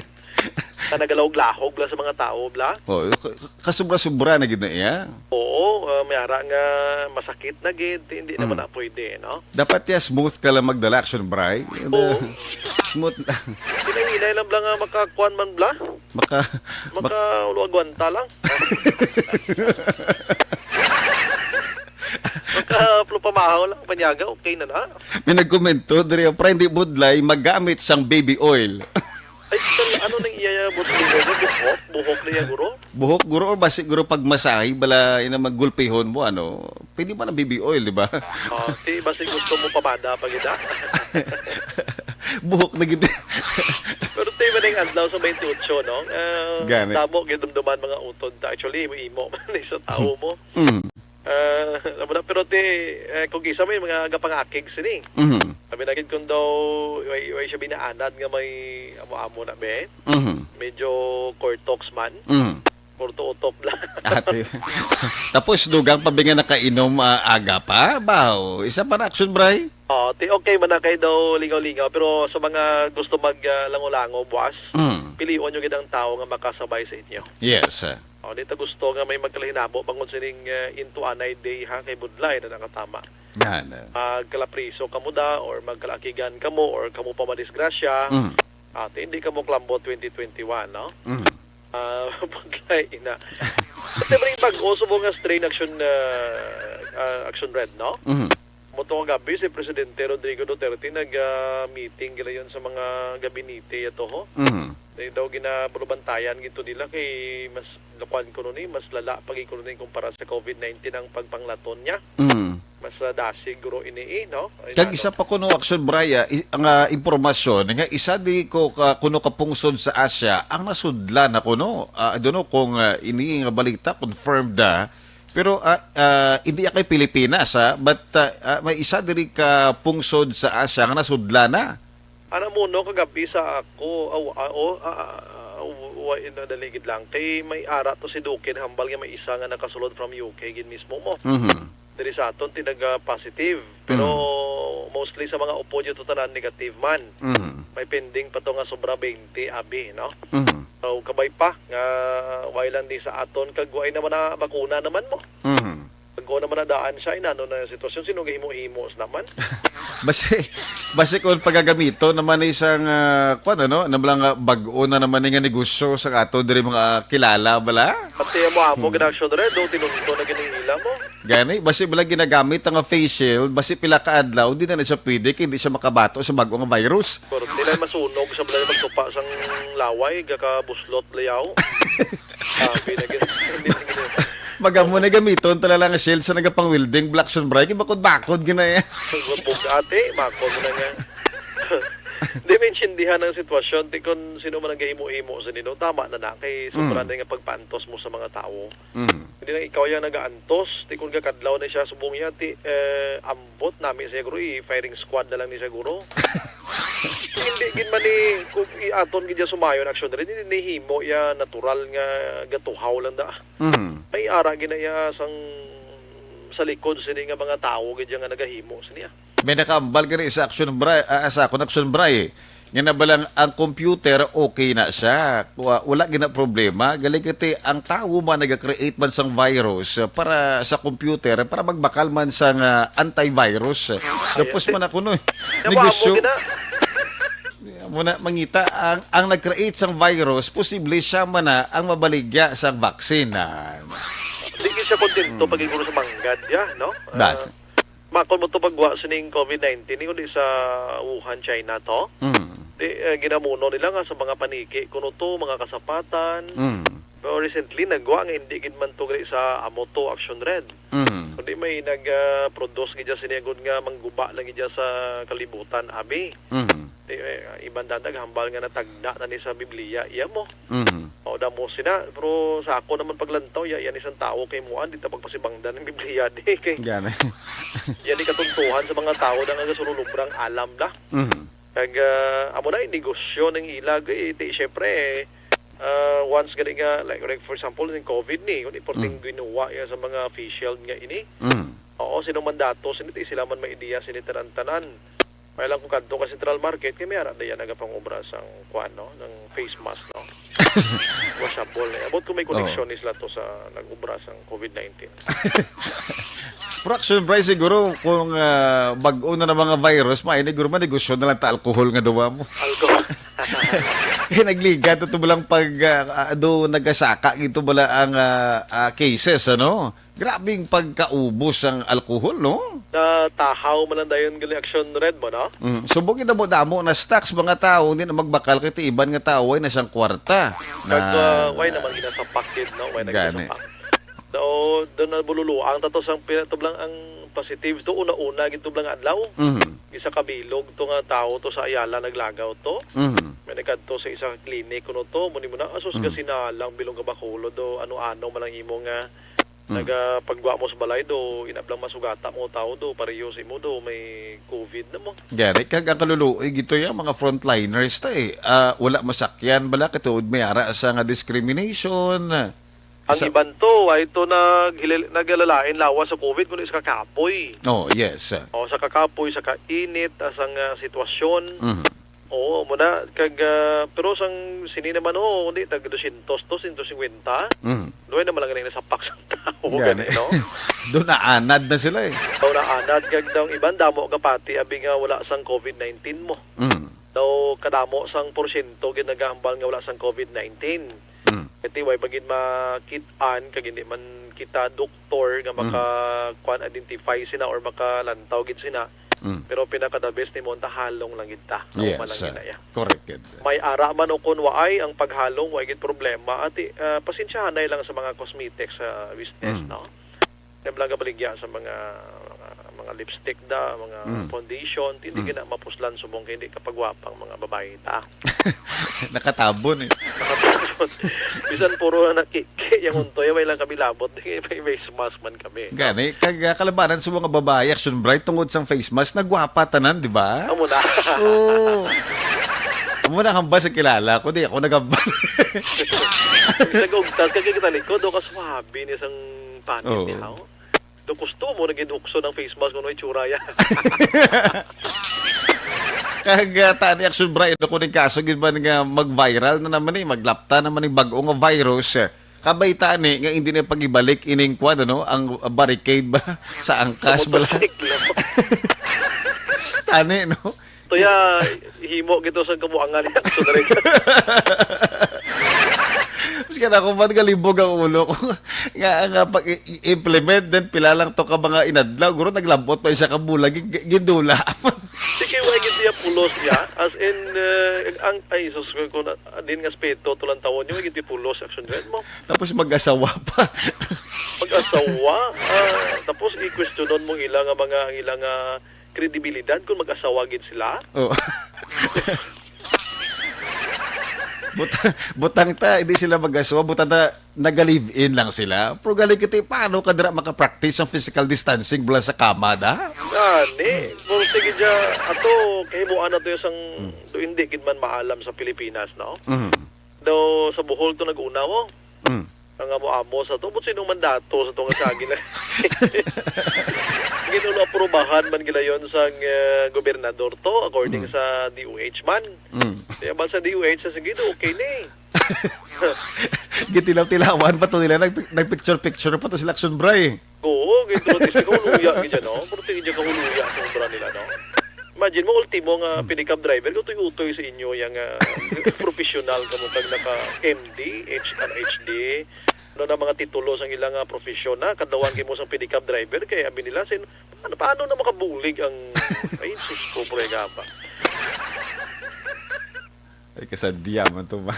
Sa nagalahog-lahog la sa mga tao, bla? Oh, ka-, kasubra-subra na gid na iya. Oo, ah, may ara nga masakit na gid, hindi naman Mm. na pwede, no? Dapat ya smooth ka lang magdala, Action Bray. Oo. Smooth lang. Hinay-hinay lang bla nga makakuan man bla. Maka-, Maka-, ulo agwanta lang. Maka-, pamahaw lang, panyaga, okay na na. May nagkomento diri, "Pre, hindi budlay magamit sang baby oil." Ay, sir, ano nang iya, boss, guro? Buhok? Buhok na iya, guro? Buhok, guro, or basi, guro, pagmasahe, bala, ina, maggulpihon mo, ano? Pwede ba ng baby oil, di ba? Ah, ti, basi gusto mo pamada pa gid, ah. Buhok na gid. Pero ti, maning adlaw sa twenty-eight, no? Ah, Gani. Damo gid dumduman mga utod. Actually, imo-imo man sa tao mo. Mm. Ah, alam mo na, pero ti, eh, kung isa may mga gapangakig sini. Mhm. Sabi na gid kung daw, way, way siya binaanad nga may amo-amo na, be. Mhm. Medyo cortox man. Mhm. Corto utok lang. Ate. Tapos dugang pa ba nga nakainom, ah, aga pa? Baw, isa pa na action, Bray? Oh, ti okay man na kay daw lingaw-lingaw, pero sa mga gusto mag, ah, lango-lango buwas, Mm. pilion nyo gid ang tawo nga makasabay sa inyo. Yes, sir. Oh, di ta gusto nga may magkalahinabo bangod sining, ah, intuanay day, ha, kay budlay na nakatama. Yan, eh. Magkalapriso kamo da or magkalaakigan kamo or kamo pa madisgrasya, Mm. ate, hindi kamo klambot twenty twenty-one, no? Mm. Ah, budlay ina. Kasi may bag-o subong nga strain action, ah, ah, action red, no? Mm. Mo to kagabi si Presidente Rodrigo Duterte nag, ah, meeting gila yon sa mga gabinete ato ho. Mm. Di daw ginabulubantayan gito nila kay mas lakuan ko ni, mas lala pa gid ko ni kumpara sa covid nineteen ang pagpanglaton niya. Mm. Mas, ah, dasig guro ini, eh, no? Ay, Kag ano? Isa pa kuno, Action Bray, ah, i-, nga impormasyon nga isa di ko ka, kuno kapungsod sa Asia ang nasudlan na kuno. Ah, I don't know kung, ah, ini nga balita confirmed na. Pero, ah, ah, hindi kay Pilipinas, ah, but, ah, ah, may isa diri ka pungsod sa Asia nga nasudlan na. Ana mo, no, kagabi sa ako, aw, ah, oh, ah, ah, ah, wa-, nadali gid lang. Kay may ara to si Duque, hambal nga may isa nga nakasulod from U K gid mismo mo. Mhm. Diri sa aton, tinaga positive. Pero Mm. mostly sa mga upod, yung tanan negative man. Mhm. May pending pa to nga sobra twenty, abi, no? Mhm. So, kabay pa, nga way lang di sa aton, kag way naman na bakuna naman mo. Mhm. Pag naman na daan siya, inano na yung sitwasyon, sino gahimo-himo sa naman? Basi, basi kung pagagamiton naman ni isang, ah, kwan, ano, na lang, ah, bag-o na naman ni nga negosyo sa ato diri mga kilala, bala? Pati mo amo Hmm. gid action dre, do tinunto na gid ang ila mo. Gani, basi bala ginagamit ang face shield, basi pila ka adlaw, di na na siya pwede, kay hindi siya makabato sa bag-o nga virus. Pero di na masunog sa bala magtupa sang laway, gakabuslot layaw. Sabi na gid, hindi na gid. Magamo na gamiton talaga nga shield sa nagapang-welding, black sunbright, kay bakod-bakod gina eh. Bug-ate, makon na nga. Di maintindihan ang sitwasyon, ti kung sino man ang gahimo-himo sa nino, tama na na, kay sobra Mm. na nga pagpantos mo sa mga tao. Mm. Hindi lang ikaw yung nagaantos, ti kung gakadlaw na siya, subong niya, ti, eh, ambot nami siguro, i-firing squad na lang ni siguro. Hindi gid man ni, kung i-aton gid siya sumayon, action diri, hindi ni himo ya natural nga gatuhaw lang da. Mm. May ara gid na iya sang sa likod sini nga mga tawo gid ya nga nagahimo sini, ah. May nakaambal gani sa action bra-, ah, sa akon action bra, eh. Nga na ba lang ang computer, okay na siya. Wa-, wala gid na problema. Galing kati ang tawo man naga-create man sang virus, ah, para sa computer, para magbakal man sang, ah, antivirus. Tapos man ako, no, Kaya mo negosyo. amo gid na. Muna, mangita, ang, ang nag-create sang virus, posible siya man na ang mabaligya sang vaccine. Ah. Di gid siya kontento Hmm. pag siguro sa manggad, ya, no? Ah, Bas. makon mo to pagwa sining covid nineteen, kundi sa Wuhan, China to. Hmm. Di, eh, ginamuno nila nga sa mga paniki, kuno to, mga kasapatan. Hmm. Pero recently, nagwa nga hindi gid man to gali sa amo to, Action Red. Hmm. Kundi may nag, ah, produce gid siya sini agud nga mangguba lang gid siya sa kalibutan, abi. Hmm. Di, eh, iban dadag hambal nga natagna na ni sa Biblia, iya mo. Mhm. O, damo sina. Pero sa ako naman paglantaw, ya, yan isang tao kay muan, di ta pagpasibangdan ng Biblia, di kay Gani. yan di katuntuhan sa mga tao na nga gasululubrang alam da. Mhm. Kag, ah, amo na, yung negosyo ng ilag, eh, di, syempre, eh, ah, once gani nga, like, like, for example, yung covid ni, kung importante Mm. ginawa yan sa mga face shield nga ini. Mm. Oo, sino man dato, sino di sila man may ideya, sini tanan-tanan. May lang kung kadto ka Central Market, kay may ara diyan nagapangobra sang kuan, no, ng face mask, no? Washable na. Abot ko may Oo. connection ni sila to sa nag-obra sang covid nineteen. Fraction price siguro kung, ah, bag-o na ng mga virus, may siguro man negosyo na lang ta alcohol nga duwa mo. Alcohol. Kaya nagligat ito lang pag, ah, ah, do nagasaka ito bala ang, ah, ah, cases, ano? Grabing pagkaubos ang alcohol, no? Natahaw man lang dayon gali action red mo, no? Mm. Subong gid damo-damo na stocks, mga tao, hindi na magbakal kay ti iban nga tao ay na siyang kwarta. Kag, Na ah, why naman ginasapak gid, no? Why na Gani. ginasapak? So, doon na bululuang tato sang pinatublang ang positive to, una-una gid tublang adlaw. Mhm. Isa ka bilog to nga tao to sa Ayala naglagaw to. Mhm. May nagkadto sa isa ka clinic kuno to, muni mo na, asus, Mm. gasinalang bilog ka Bacolod do, ano-ano man ang imo nga Mm. Nagapagwa mo sa balay do, inablang masugata mo tao do, pareho sa imo do, may covid na mo. Gani, kag ang kaluluoy gito ya, mga frontliners ta eh. Ah, wala masakyan bala katuod may ara sa nga discrimination. Ang Sa iban to, ay to naghilil-, nagalalain lawas sa COVID, kundi sa kakapoy. Oh, yes. O, sa kakapoy, sa kainit, ah, sang, ah, sitwasyon. Mhm. Oo, muna, kag, ah, pero sang sini naman, oh, hindi, tag dosyentos to, sento singkwenta. Mhm. Luway naman lang ganing nasapak sa tao, Gani. gani, no? Doon naanad na sila eh. O, naanad, kag daw ang iban, damo gapati, abi nga wala sang COVID nineteen mo. Mhm. Daw kadamo sang porsyento gid nagahambal nga wala sang COVID nineteen. Mm. Kay ti way ba gid makit-an kag hindi man kita doktor nga Mm. maka, kuan, identify sina or makalantaw gid sina. Mm. Pero pinaka the best nimo unta halong lang gid ta. Yes, Nauman lang uh, gid na, ya. Correct gid. May ara man o kun waay ang paghalong, way gid problema. Ati, ah, pasensyahanay lang sa mga cosmetics sa business, Mm. no? Kaya lang kabaligya sa mga, mga, mga lipstick da, mga Mm. foundation, hindi Mm. gina mapuslan subong kay hindi kapagwapang mga babae ta. Nakatabon eh. Bisan puro na nakiki yung untoy, may lang kami labot, di may face mask man kami. Gani, kag, ah, kalabanan sa mga babae, Action Bright, tungod sang face mask, nagwapa tanan, di ba? Amo na. Oo. Amo na hambal sa kilala ko, di ako nagambal. Sa gugtas, kag kita likod, o, kaswabe ni sang panit Oo. niya, oh. Do gusto mo naging hukso ng face mask kung ano itsura yan. Kag, ah, tani, Action Bright, ano ko ning kaso gid man nga mag-viral na naman eh, maglapta naman ning bag-o nga virus. Kabay tani nga hindi na pag-ibalik ining kwan, ano, ang barricade ba sa angkas Sa bala? motorsiklo. Tani, no? Tuya, himo gito sa kabuangan ni Action Red. Mas ka na kung ba't galibog ang ulo ko. Nga, nga pag i-, i-implement, then pila lang to ka mga inadlaw. Guro, naglabot pa isa ka bulag, gi-, gi-, gindula. Sige, wa gid siya pulos niya. As in, eh, ang, ay, sus, ko na, din nga aspeto, tulang taon niyo, wa gid pulos, Action Red mo. Tapos mag-asawa pa. Mag-asawa, ah, tapos i-questionon mo ila nga mga, ang ila nga kredibilidad kung mag-asawa gid sila. Oh. Buta-, butang ta, hindi sila mag-asawa, butang ta, naga-live-in lang sila. Pero galing kita, paano ka dira makapractice ang physical distancing bala sa kama, da? Gani, kung sige dya, ato, kahimuan na to yung sang, Hmm. do hindi gid man maalam sa Pilipinas, no? Mhm. Do sa Bohol to nag-una mo. Mm. Ang amo-amo sa to, but sinong mandato sa to nga sagi na? Ginulo aprobahan man gila yon sang, eh, gobernador to, according Mm. sa D O H man. Mm. Kaya ba sa D O H, sa sige, okay ni. Gitilaw-tilawan pa to nila, nag-, nagpicture-picture pa to sila, Action Bray. Oo, kay pero ti siya kahuluya gid dyan, no? Pero ti siya kahuluya sa obra nila, no? Imagine mo, ultimo nga Hmm. pedicab driver, utoy-utoy sa inyo, yang, ah, professional ka mo, kag naka M D, H R, H D, ano na mga titulo sang ilang, ah, profesyon na, kadlawan kay mo sang pedicab driver, kay abi nila, sin-, paano, paano na makabulig ang, ay, sus ko, pre, gaba. Ay, kasadya man to, man.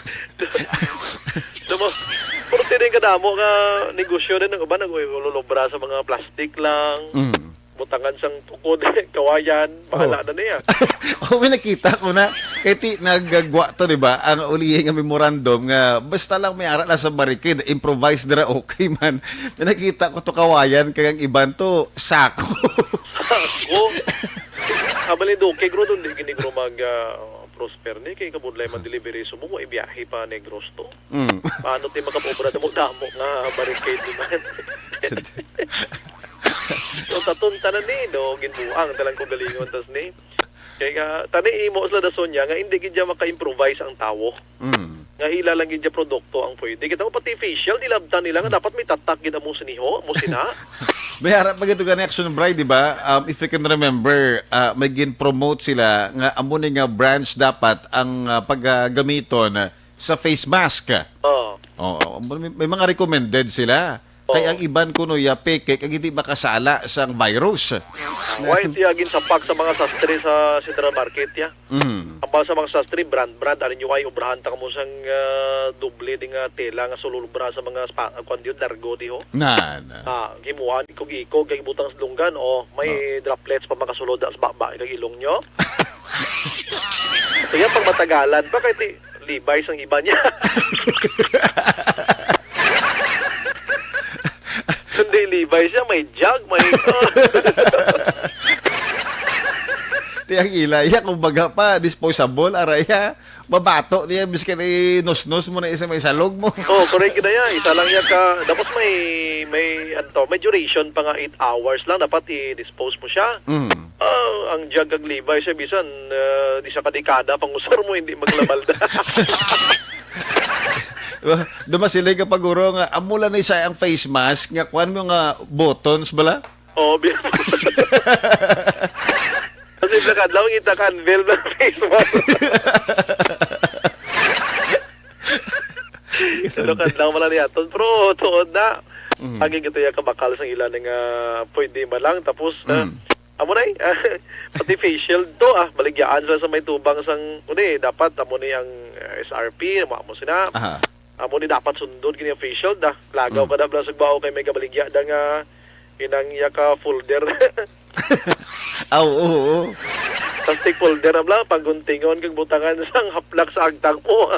Alam mo, pero tining kadamo nga negosyo din, ang uban nag-ululubra sa mga plastic lang, Mm. butangan sang tukod, kawayan, bahala Oh. na niya. Oh, may nakita ko na. Kay ti, nagagwa to, di ba? Ang ulihi nga memorandum nga basta lang may ara na sa barikid, improvise dira, okay man. May nakita ko to kawayan, kay ang iban to, sako. Sako? Abali, do, kay gro, doon, di gini gro mag, ah, prosper ni, kay kabudlay man delivery, so mo, ibiyahe pa Negros to. Mm. Paano ti makapobra damo-damo nga barricade naman? So, taton tanan ni, no, ginbuang talang kagalingon tas ni. Kay nga, tani imo sila dason niya nga hindi gid siya maka-improvise ang tawo. Mm. Nga ila lang gid siya produkto ang pwede. Kita mo pati facial, nilabtan nila nga dapat may tatak gid amo siniho, mo sina. May harap pa gito gani Action Bray, di ba? Um, if you can remember, ah, may gin-promote sila nga amo ni nga branch dapat ang, ah, paggamiton sa face mask. Oo. Oo, may, may mga recommended sila. Kay Oo. ang iban kuno ya peke kag hindi makasala sang virus. Why siya ginsapak sa mga sastre sa Central Market ya? Mm. Ambal sa mga sastre, brand, brand, ano nyo ay, obrahan ta kamo sang, ah, doble di nga tela nga sululubra sa mga spa, ah, kwan yun, largo di ho. Na, na. Ah, gimuan, ikog-ikog, kay butang sa lunggan, oh, may Oh. droplets pa makasulod sa baba, kag ilong nyo. Ito yan, pag matagalan pa, kay ti-, Levi's ang iba niya. Kundi Levi's siya, may jug, may Ti Ang ila, iya, kumbaga pa, disposable, aray, ha? Mabato niya, biskan inusnos mo na isa may salog mo. Oh, correct na yan. Isa lang yan ka, tapos may, may, ano, may duration pa nga eight hours lang. Dapat i-dispose mo siya. Mm. Ah, ang jug kag Levi's, eh, bisan, ah, di sa kadekada, pang usar mo, hindi maglabal na. Diba? Duma sila ka paguro nga, amo lang ni sa ang face mask, nga kuan mo nga buttons bala? Oh, bi-, kasi sa kadlaw, kita ka unveil na face mask. Isa Ano kadlaw man lang niya. Pero, tuod na. Mm. Agi kita ya kabakal sang ila nga pwede man lang. Tapos, ah, Mm. amo na eh. Pati face shield to, ah. Baligyaan sila sa may tubang sang, kundi, dapat amo ni ang, ah, S R P, amo, amo sina. Aha. Amo ni dapat sundon kini ang face shield, ah. Lagaw Mm. ka na bala sa bao kay may gabaligya da nga inang iya ka folder. Aw, oo, oo. Plastic folder na bala, pangguntingon kag butangan sang haplak sa agtang mo.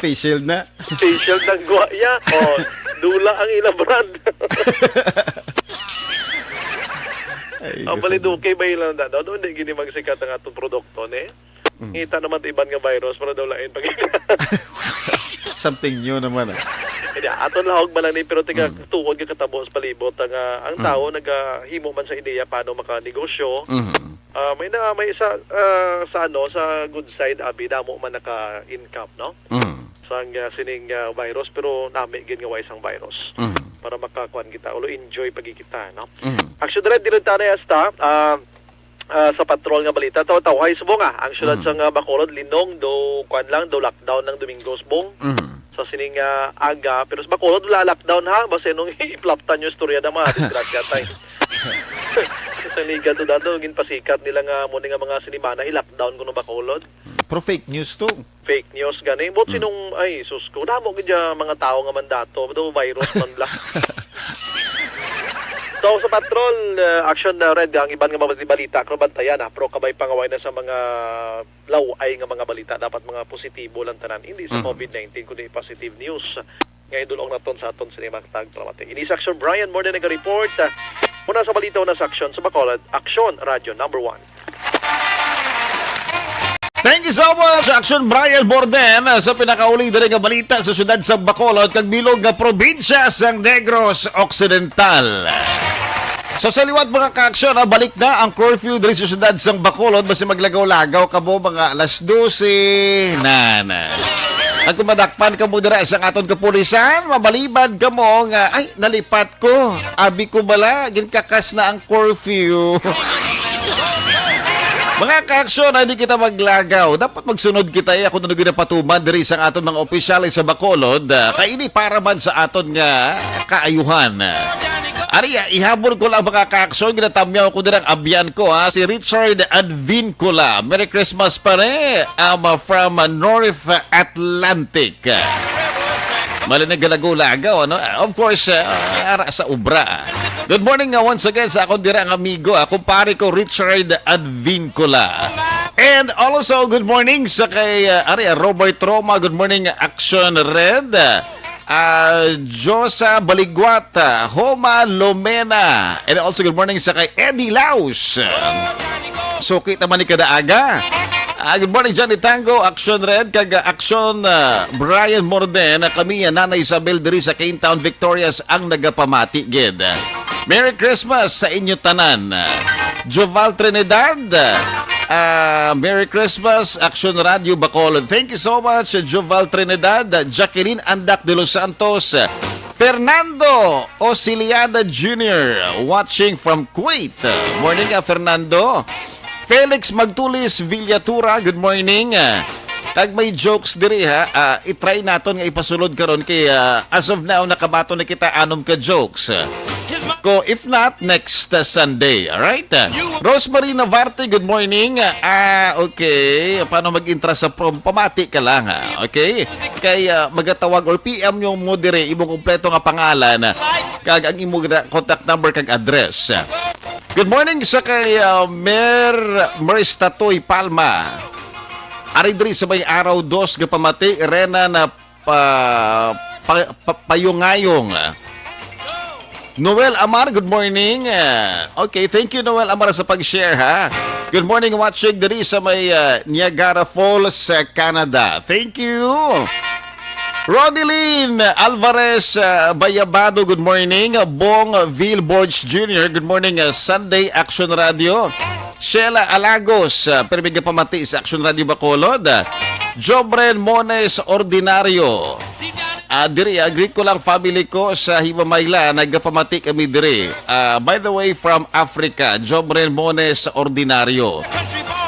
Face shield na. Face shield ang guwa iya. Oh, dula ang ila brand. Ay, Ang kasama. Baliduki ba ilang da? No, hindi gini magsikat ang atong produkto, ne? Mm. Ngita naman ti iban nga virus, pero daw lain pag Something new naman, ah. Hindi, aton lahog man lang ni, pero tiga Mm. tuod nga katabo sa palibot, ang, ah, ang Mm. tao nagahimo man sa ideya paano makanegosyo. Mm. Ah, may na, may sa, ah, sa ano, sa good side, abi, damo man naka-income, no? Mm. Sang, ah, sining, ah, virus, pero nami gid nga way sang virus. Mm. Para makakuan kita, ulo enjoy pagkikita, no? Mm. Actually, dili ta na hasta, ah, ah, sa patrol nga balita, taw-taw, ay, subong, ah, ang syudad Mm. sang, ah, Bacolod, Linong, do, kuan lang, do lockdown ng Domingo, subong. Mm. Sa sining, ah, aga, pero sa Bacolod, wala lockdown, ha? Basta nung iplaptan yung istorya ng mga disgrasya, tay. Sa liga to dato, ginpasikat nila nga mo ni nga mga sinimana, i-lockdown ko ng Bacolod. Pero fake news to. Fake news gani. But Mm. sinong, ay, sus ko, damo gid ya mga tao nga mandato, do virus man bla. So, sa patrol, uh, action na red ang iban nga mga balita, pero bantayan, ah, pero kabay pangaway na sa mga laway nga mga balita, dapat mga positibo lang tanan, hindi sa Mm. covid nineteen, kundi positive news. Nga idulong naton sa aton sa mga tagpalamati. Ini sa Action Brian, more than nag-report. Uh, muna sa balita, una sa Action sa Bacolod, Action Radio number one. Thank you so much, Action Brian Borden, sa pinakauli diri nga balita sa siyudad sa Bacolod kag bilog nga probinsya sang Negros Occidental. So, sa liwat, mga ka-aksyon, ah, balik na ang curfew diri sa siyudad sang Bacolod. Basi maglagaw-lagaw ka mo mga alas dose na, na. At kung madakpan ka mo dira sa aton kapulisan, mabalibad ka mo nga, "Ay, nalipat ko. Abi ko bala, ginkakas na ang curfew." Mga kaaksyon, hindi kita maglagaw. Dapat magsunod kita, eh, kung ano ginapatuman diri sa aton mga opisyales sa Bacolod. Ah, kay ini para man sa aton nga kaayuhan. Ari, ah, ihabol ko lang, mga kaaksyon, ginatamyaw ko din ang abyan ko, ha, si Richard Advincula. Merry Christmas, pare. I'm, ah, from, ah, North Atlantic. Mali na galagulaga, ano? Ah, of course, ah, ara sa ubra. Good morning nga once again sa akong dira ang amigo, ah, kumpare ko Richard Advincula. And also, good morning sa kay, ah, ari, ah, Robert Roma. Good morning, Action Red. Ah, Josa Baligwat, ah, Homa Lomena. And also, good morning sa kay Eddie Laus. So, kita man ni kada aga. Ah, good morning, Johnny Tango, Action Red, kag, ah, Action, ah, Brian Morden. Ah, kami, ah, Nanay Isabel diri sa Kane Town, Victorias, ang nagapamati gid. Merry Christmas sa inyo tanan. Joval Trinidad, ah, Merry Christmas, Action Radio Bacolod. Thank you so much, Joval Trinidad, Jacqueline Andak de los Santos, Fernando Osiliada Junior, watching from Kuwait. Morning, ah, Fernando. Felix Magtulis Villatura, good morning. Kag may jokes diri, ha. Ah, i-try naton nga ipasulod karon kay, ah, as of now, nakabaton na kita anom ka jokes. Ko, if not, next, uh, Sunday. Alright? Uh, Rosemary Navarte, good morning. Ah, okay. Paano mag-intra sa prom? Pamati ka lang, ha? Okay? Kay, ah, magatawag or P M yung mo dire, imong kompleto nga pangalan, ah, kag ang imong gra-, contact number kag address. Good morning sa kay, ah, Mer Maristatoy Palma. Ari diri sa may araw dos nga pamati, Rena na pa, pa, pa, payungayong. Noel Amar, good morning. Ah, okay, thank you, Noel Amar, sa pag-share, ha. Good morning, watching diri sa may, ah, Niagara Falls, sa Canada. Thank you. Rodilyn Alvarez, ah, Bayabado, good morning. Bong Vilborge Junior, good morning, ah, Sunday Action Radio. Sheila Alagos, ah, pirmi nga pamati sa Action Radio Bacolod. Jobren Mones Ordinario. Ah, diri, ah, greet ko lang family ko sa Himamayla, nagapamati kami diri. Ah, by the way, from Africa, Jobren Mones Ordinario.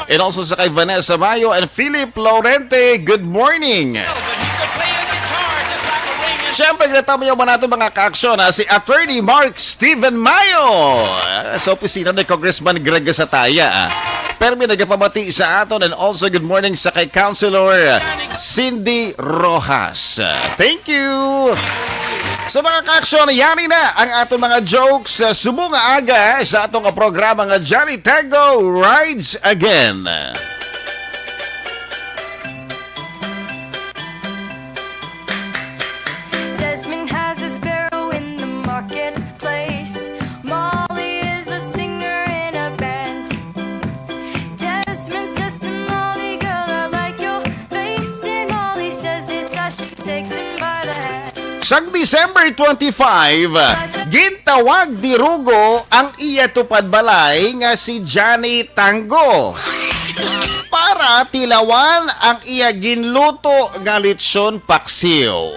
And also sa kay Vanessa Mayo and Philip Laurente, good morning. Siyempre, ginatamyaw man nato, mga kaaksyon, ha, si Attorney Mark Steven Mayo, ah, sa opisina ni Congressman Greg Sataya, ah. Permi nagapamati sa aton, and also good morning sa kay Councilor Cindy Rojas. Thank you. So, mga kaaksyon, yari na ang aton mga jokes, ah, subong nga aga sa atong programa nga Johnny Tango Rides Again. Desmond has a sparrow in the marketplace. Molly is a singer in a band. Desmond says to Molly, "Girl, I like your face." And Molly says this as she takes him by the hand. Sang December twenty-five, gintawag ni Rugo ang iya tupad balay nga si Johnny Tango para tilawan ang iya ginluto nga lechon paksiw.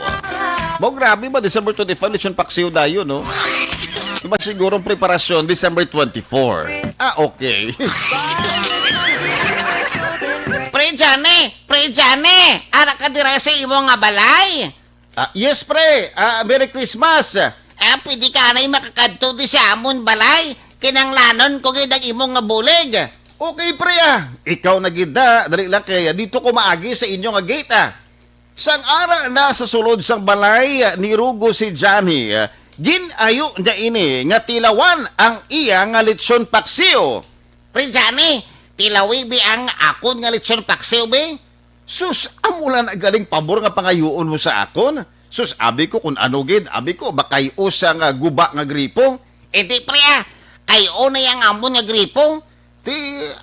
Mo, grabe ba, December twenty-five, lechon paksiw dayon, no? Iba siguro ang preparasyon, December twenty-four. Ah, okay. Pre Johnny! Pre Johnny! Ara ka dira sa imo nga balay? Ah, yes, pre. Ah, Merry Christmas. Ah, pwede ka anay makakadto di sa amon balay? Kinanglanon ko gid ang imo nga bulig. Okay, pre, ah. Ikaw na gid, ah. Dali lang kay, ah, dito ko maagi sa inyo nga gate, ah. Sang ara na sa sulod sang balay, ah, ni Rugo si Johnny, ah, gin-ayo niya ini nga tilawan ang iya nga lechon paksiw. Pre Johnny, tilawi bi ang akon nga lechon paksiw, bi? Sus, amo lang na galing pabor nga pangayuon mo sa akon. Sus, abi ko, kun ano gid, abi ko, bakay usa nga guba nga gripo. Indi, pre, ah. Kay una yang amon nga gripo. Ti,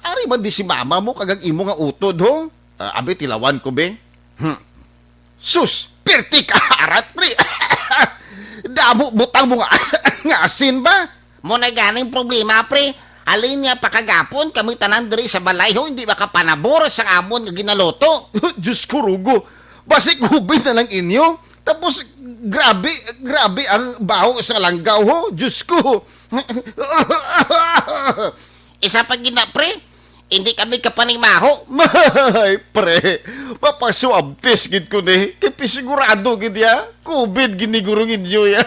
ari man di si mama mo kag ang imo nga utod, ho? Ah, abi, tilawan ko, be. Hmm. Sus, perti ka arat, pre. Damo butang mo nga, nga asin ba? Mo na ganing problema, pre. Halin niya pa kagapon, kami tanan diri sa balay, ho, hindi makapanabor sa amon nga ginaluto. Diyos ko, Rugo. Basi COVID na lang inyo. Tapos, grabe, grabe ang baho sa langgaw, ho. Diyos ko. Isa pa gina, pre. Hindi kami kapanimaho. Mahay, pre. Mapaswab test gid ko ni. Kay pisigurado gid ya. COVID ginigurong inyo ya.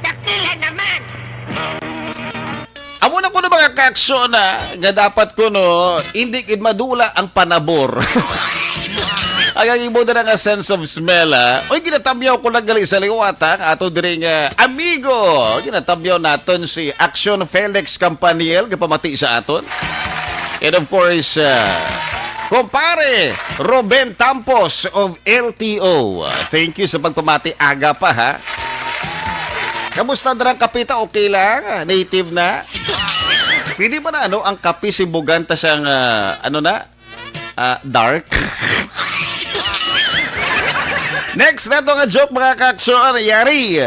Dakila naman! Amo na ko na mga kaaksyon, ah, nga dapat ko, no, hindi gid madula ang panabor. Ang, ang imo na nga sense of smell, ah. Oy, ginatamyaw ko lang gali sa liwat, ha, ang ato diri nga amigo. Ginatamyaw naton si Action Felix Campaniel, gapamati sa aton. And of course, ah, kumpare Ruben Tampos of L T O. Thank you sa pagpamati aga pa, ha. Kamusta na ang kape ta? Okay lang? Native na? Pwede ba na, ano, ang kape si Buganta siyang, ah, ano na? Ah, dark? Next na to nga joke, mga kaaksyon. Yari.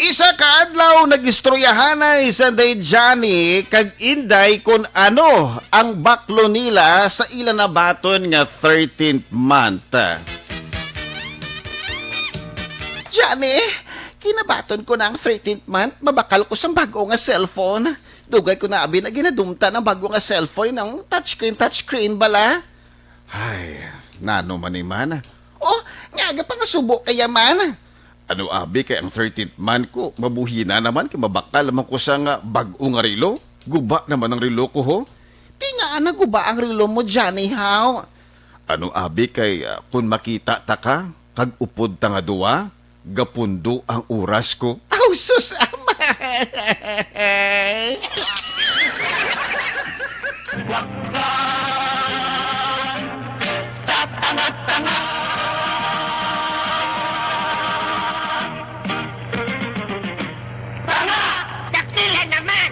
Isa ka adlaw, nag-istoryahanay si Day Johnny kag Inday kon ano ang baklo nila sa ila nabaton nga thirteenth month. Johnny, kinabaton ko na ang thirteenth month, mabakal ko sang bag-o nga cellphone. Dugay ko na abi na ginadumtan ang bag-o nga cellphone, ang touchscreen, touchscreen bala. Ay, nano man ni man? Oh, nga aga pa nga subo kaya man? Ano abi kay ang thirteenth month ko, mabuhi na naman kay mabakal naman ko sa nga bag-o nga relo. Guba naman ang relo ko, ho. Ti nga ana guba ang relo mo, Johnny, haw? Ano abi kay, ah, kung makita ta ka, kag upod ta nga duwa, Gapundo ang oras ko. Aw, sus, amay! Dakila naman!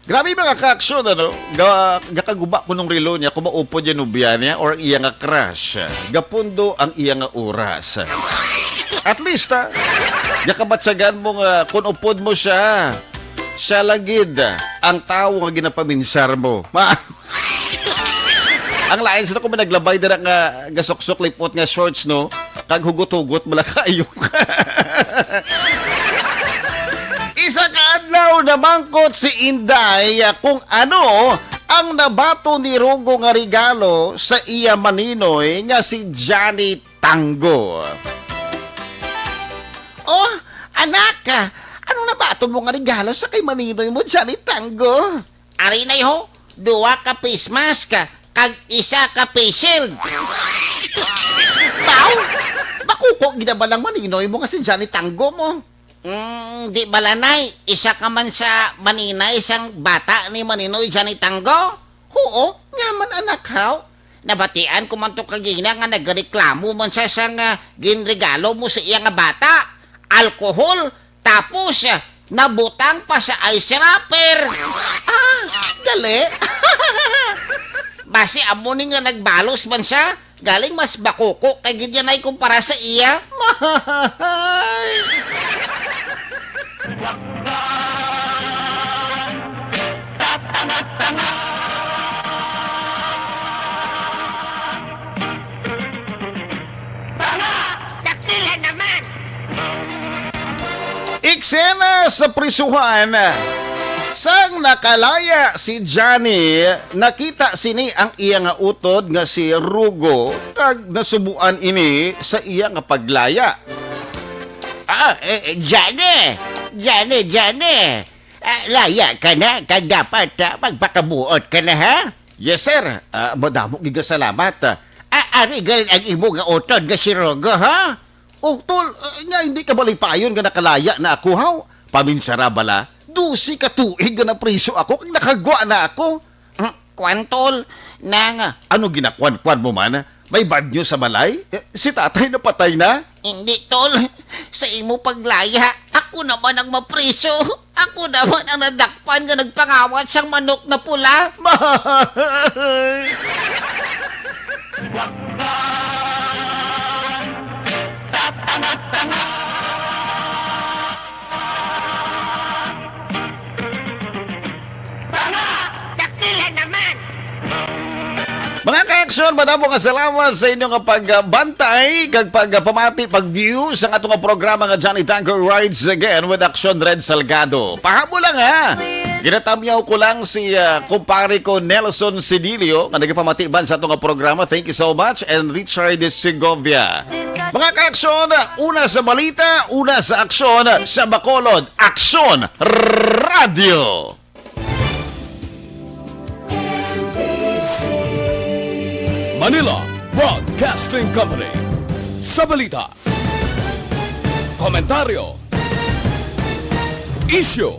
Grabe, mga ka-aksyon, ano? Ga-, gakaguba ko nung relo niya kung maupod yung nubya niya or ang iya nga crush. Gapundo ang iya nga oras. At least, ha? Gakabatsagan mo nga kung upod mo siya. Siya lang gid ang tawo nga ginapaminsar mo. Ma-, ang lain sila kung may naglabay dira nga gasuksok lipot nga shorts, no? Kag hugot-hugot, malakayo. Isa ka adlaw namangkot si Inday, ah, kung ano ang nabaton ni Rugo nga regalo sa iya maninoy nga si Johnny Tango. Oh, anak, ah, anong nabaton mo nga regalo sa kay maninoy mo, Johnny Tango? Ari na ho, duha ka face mask, ah, kag isa ka face shield. Baw, bakuko gid na bala ang maninoy mo nga si Johnny Tango mo. Mm, di bala, nay, isa ka man sa maninay sang bata ni maninoy Johnny Tango? Huo, nga man, anak, haw. Nabatian ko man to kagina nga nagreklamo man siya sang, ah, ginregalo mo sa iya nga bata. Alcohol, tapos, ah, nabutang pa sa ice wrapper. Ah, gali. Basi amo ni nga nagbalos man siya. Galing mas bakuko kay gid yan ay kumpara sa iya. Mahay! Eksena sa prisuhan. Sang nakalaya si Johnny, nakita sini ang iya nga utod nga si Rugo, kag nasubuan ini sa iya nga paglaya. Ah, eh, eh, Johnny! Johnny, Johnny! Ah, laya ka na, kag dapat, ah, magpakabuot ka na, ha? Yes, sir. Ah, madamo gid nga salamat. Ah, ari gali ang imo nga utod nga si Rugo, ha? Oh, tol, ah, nga hindi ka malipayon nga nakalaya na ako, haw? Paminsara bala, dose ka tuig nga napriso ako kag nakagwa na ako. Hmm, kwan, tol, nang, ah, ano ginakwan-kwan mo man? May bad news sa balay? Eh, si tatay napatay na? Hindi, tol. Sa imo paglaya, ako naman ang mapriso. Ako naman ang nadakpan nga nagpangawat sang manok na pula. Mahay! Dakila naman! Mga ka-aksyon, madamo nga salamat sa inyo nga pagbantay kag pagpamati, pag-view sa ato nga programa nga Johnny Tango Rides Again with Aksyon Red Salgado. Pahabo lang, ha. Ginatamyaw ko lang si, ah, kumpare ko Nelson Sidilio nga nagapamati man sa ato nga programa. Thank you so much. And Richard Segovia. Mga ka-aksyon, una sa balita, una sa aksyon, sa Bacolod, Aksyon Radio. Manila Broadcasting Company. Sa balita, komentaryo, isyu,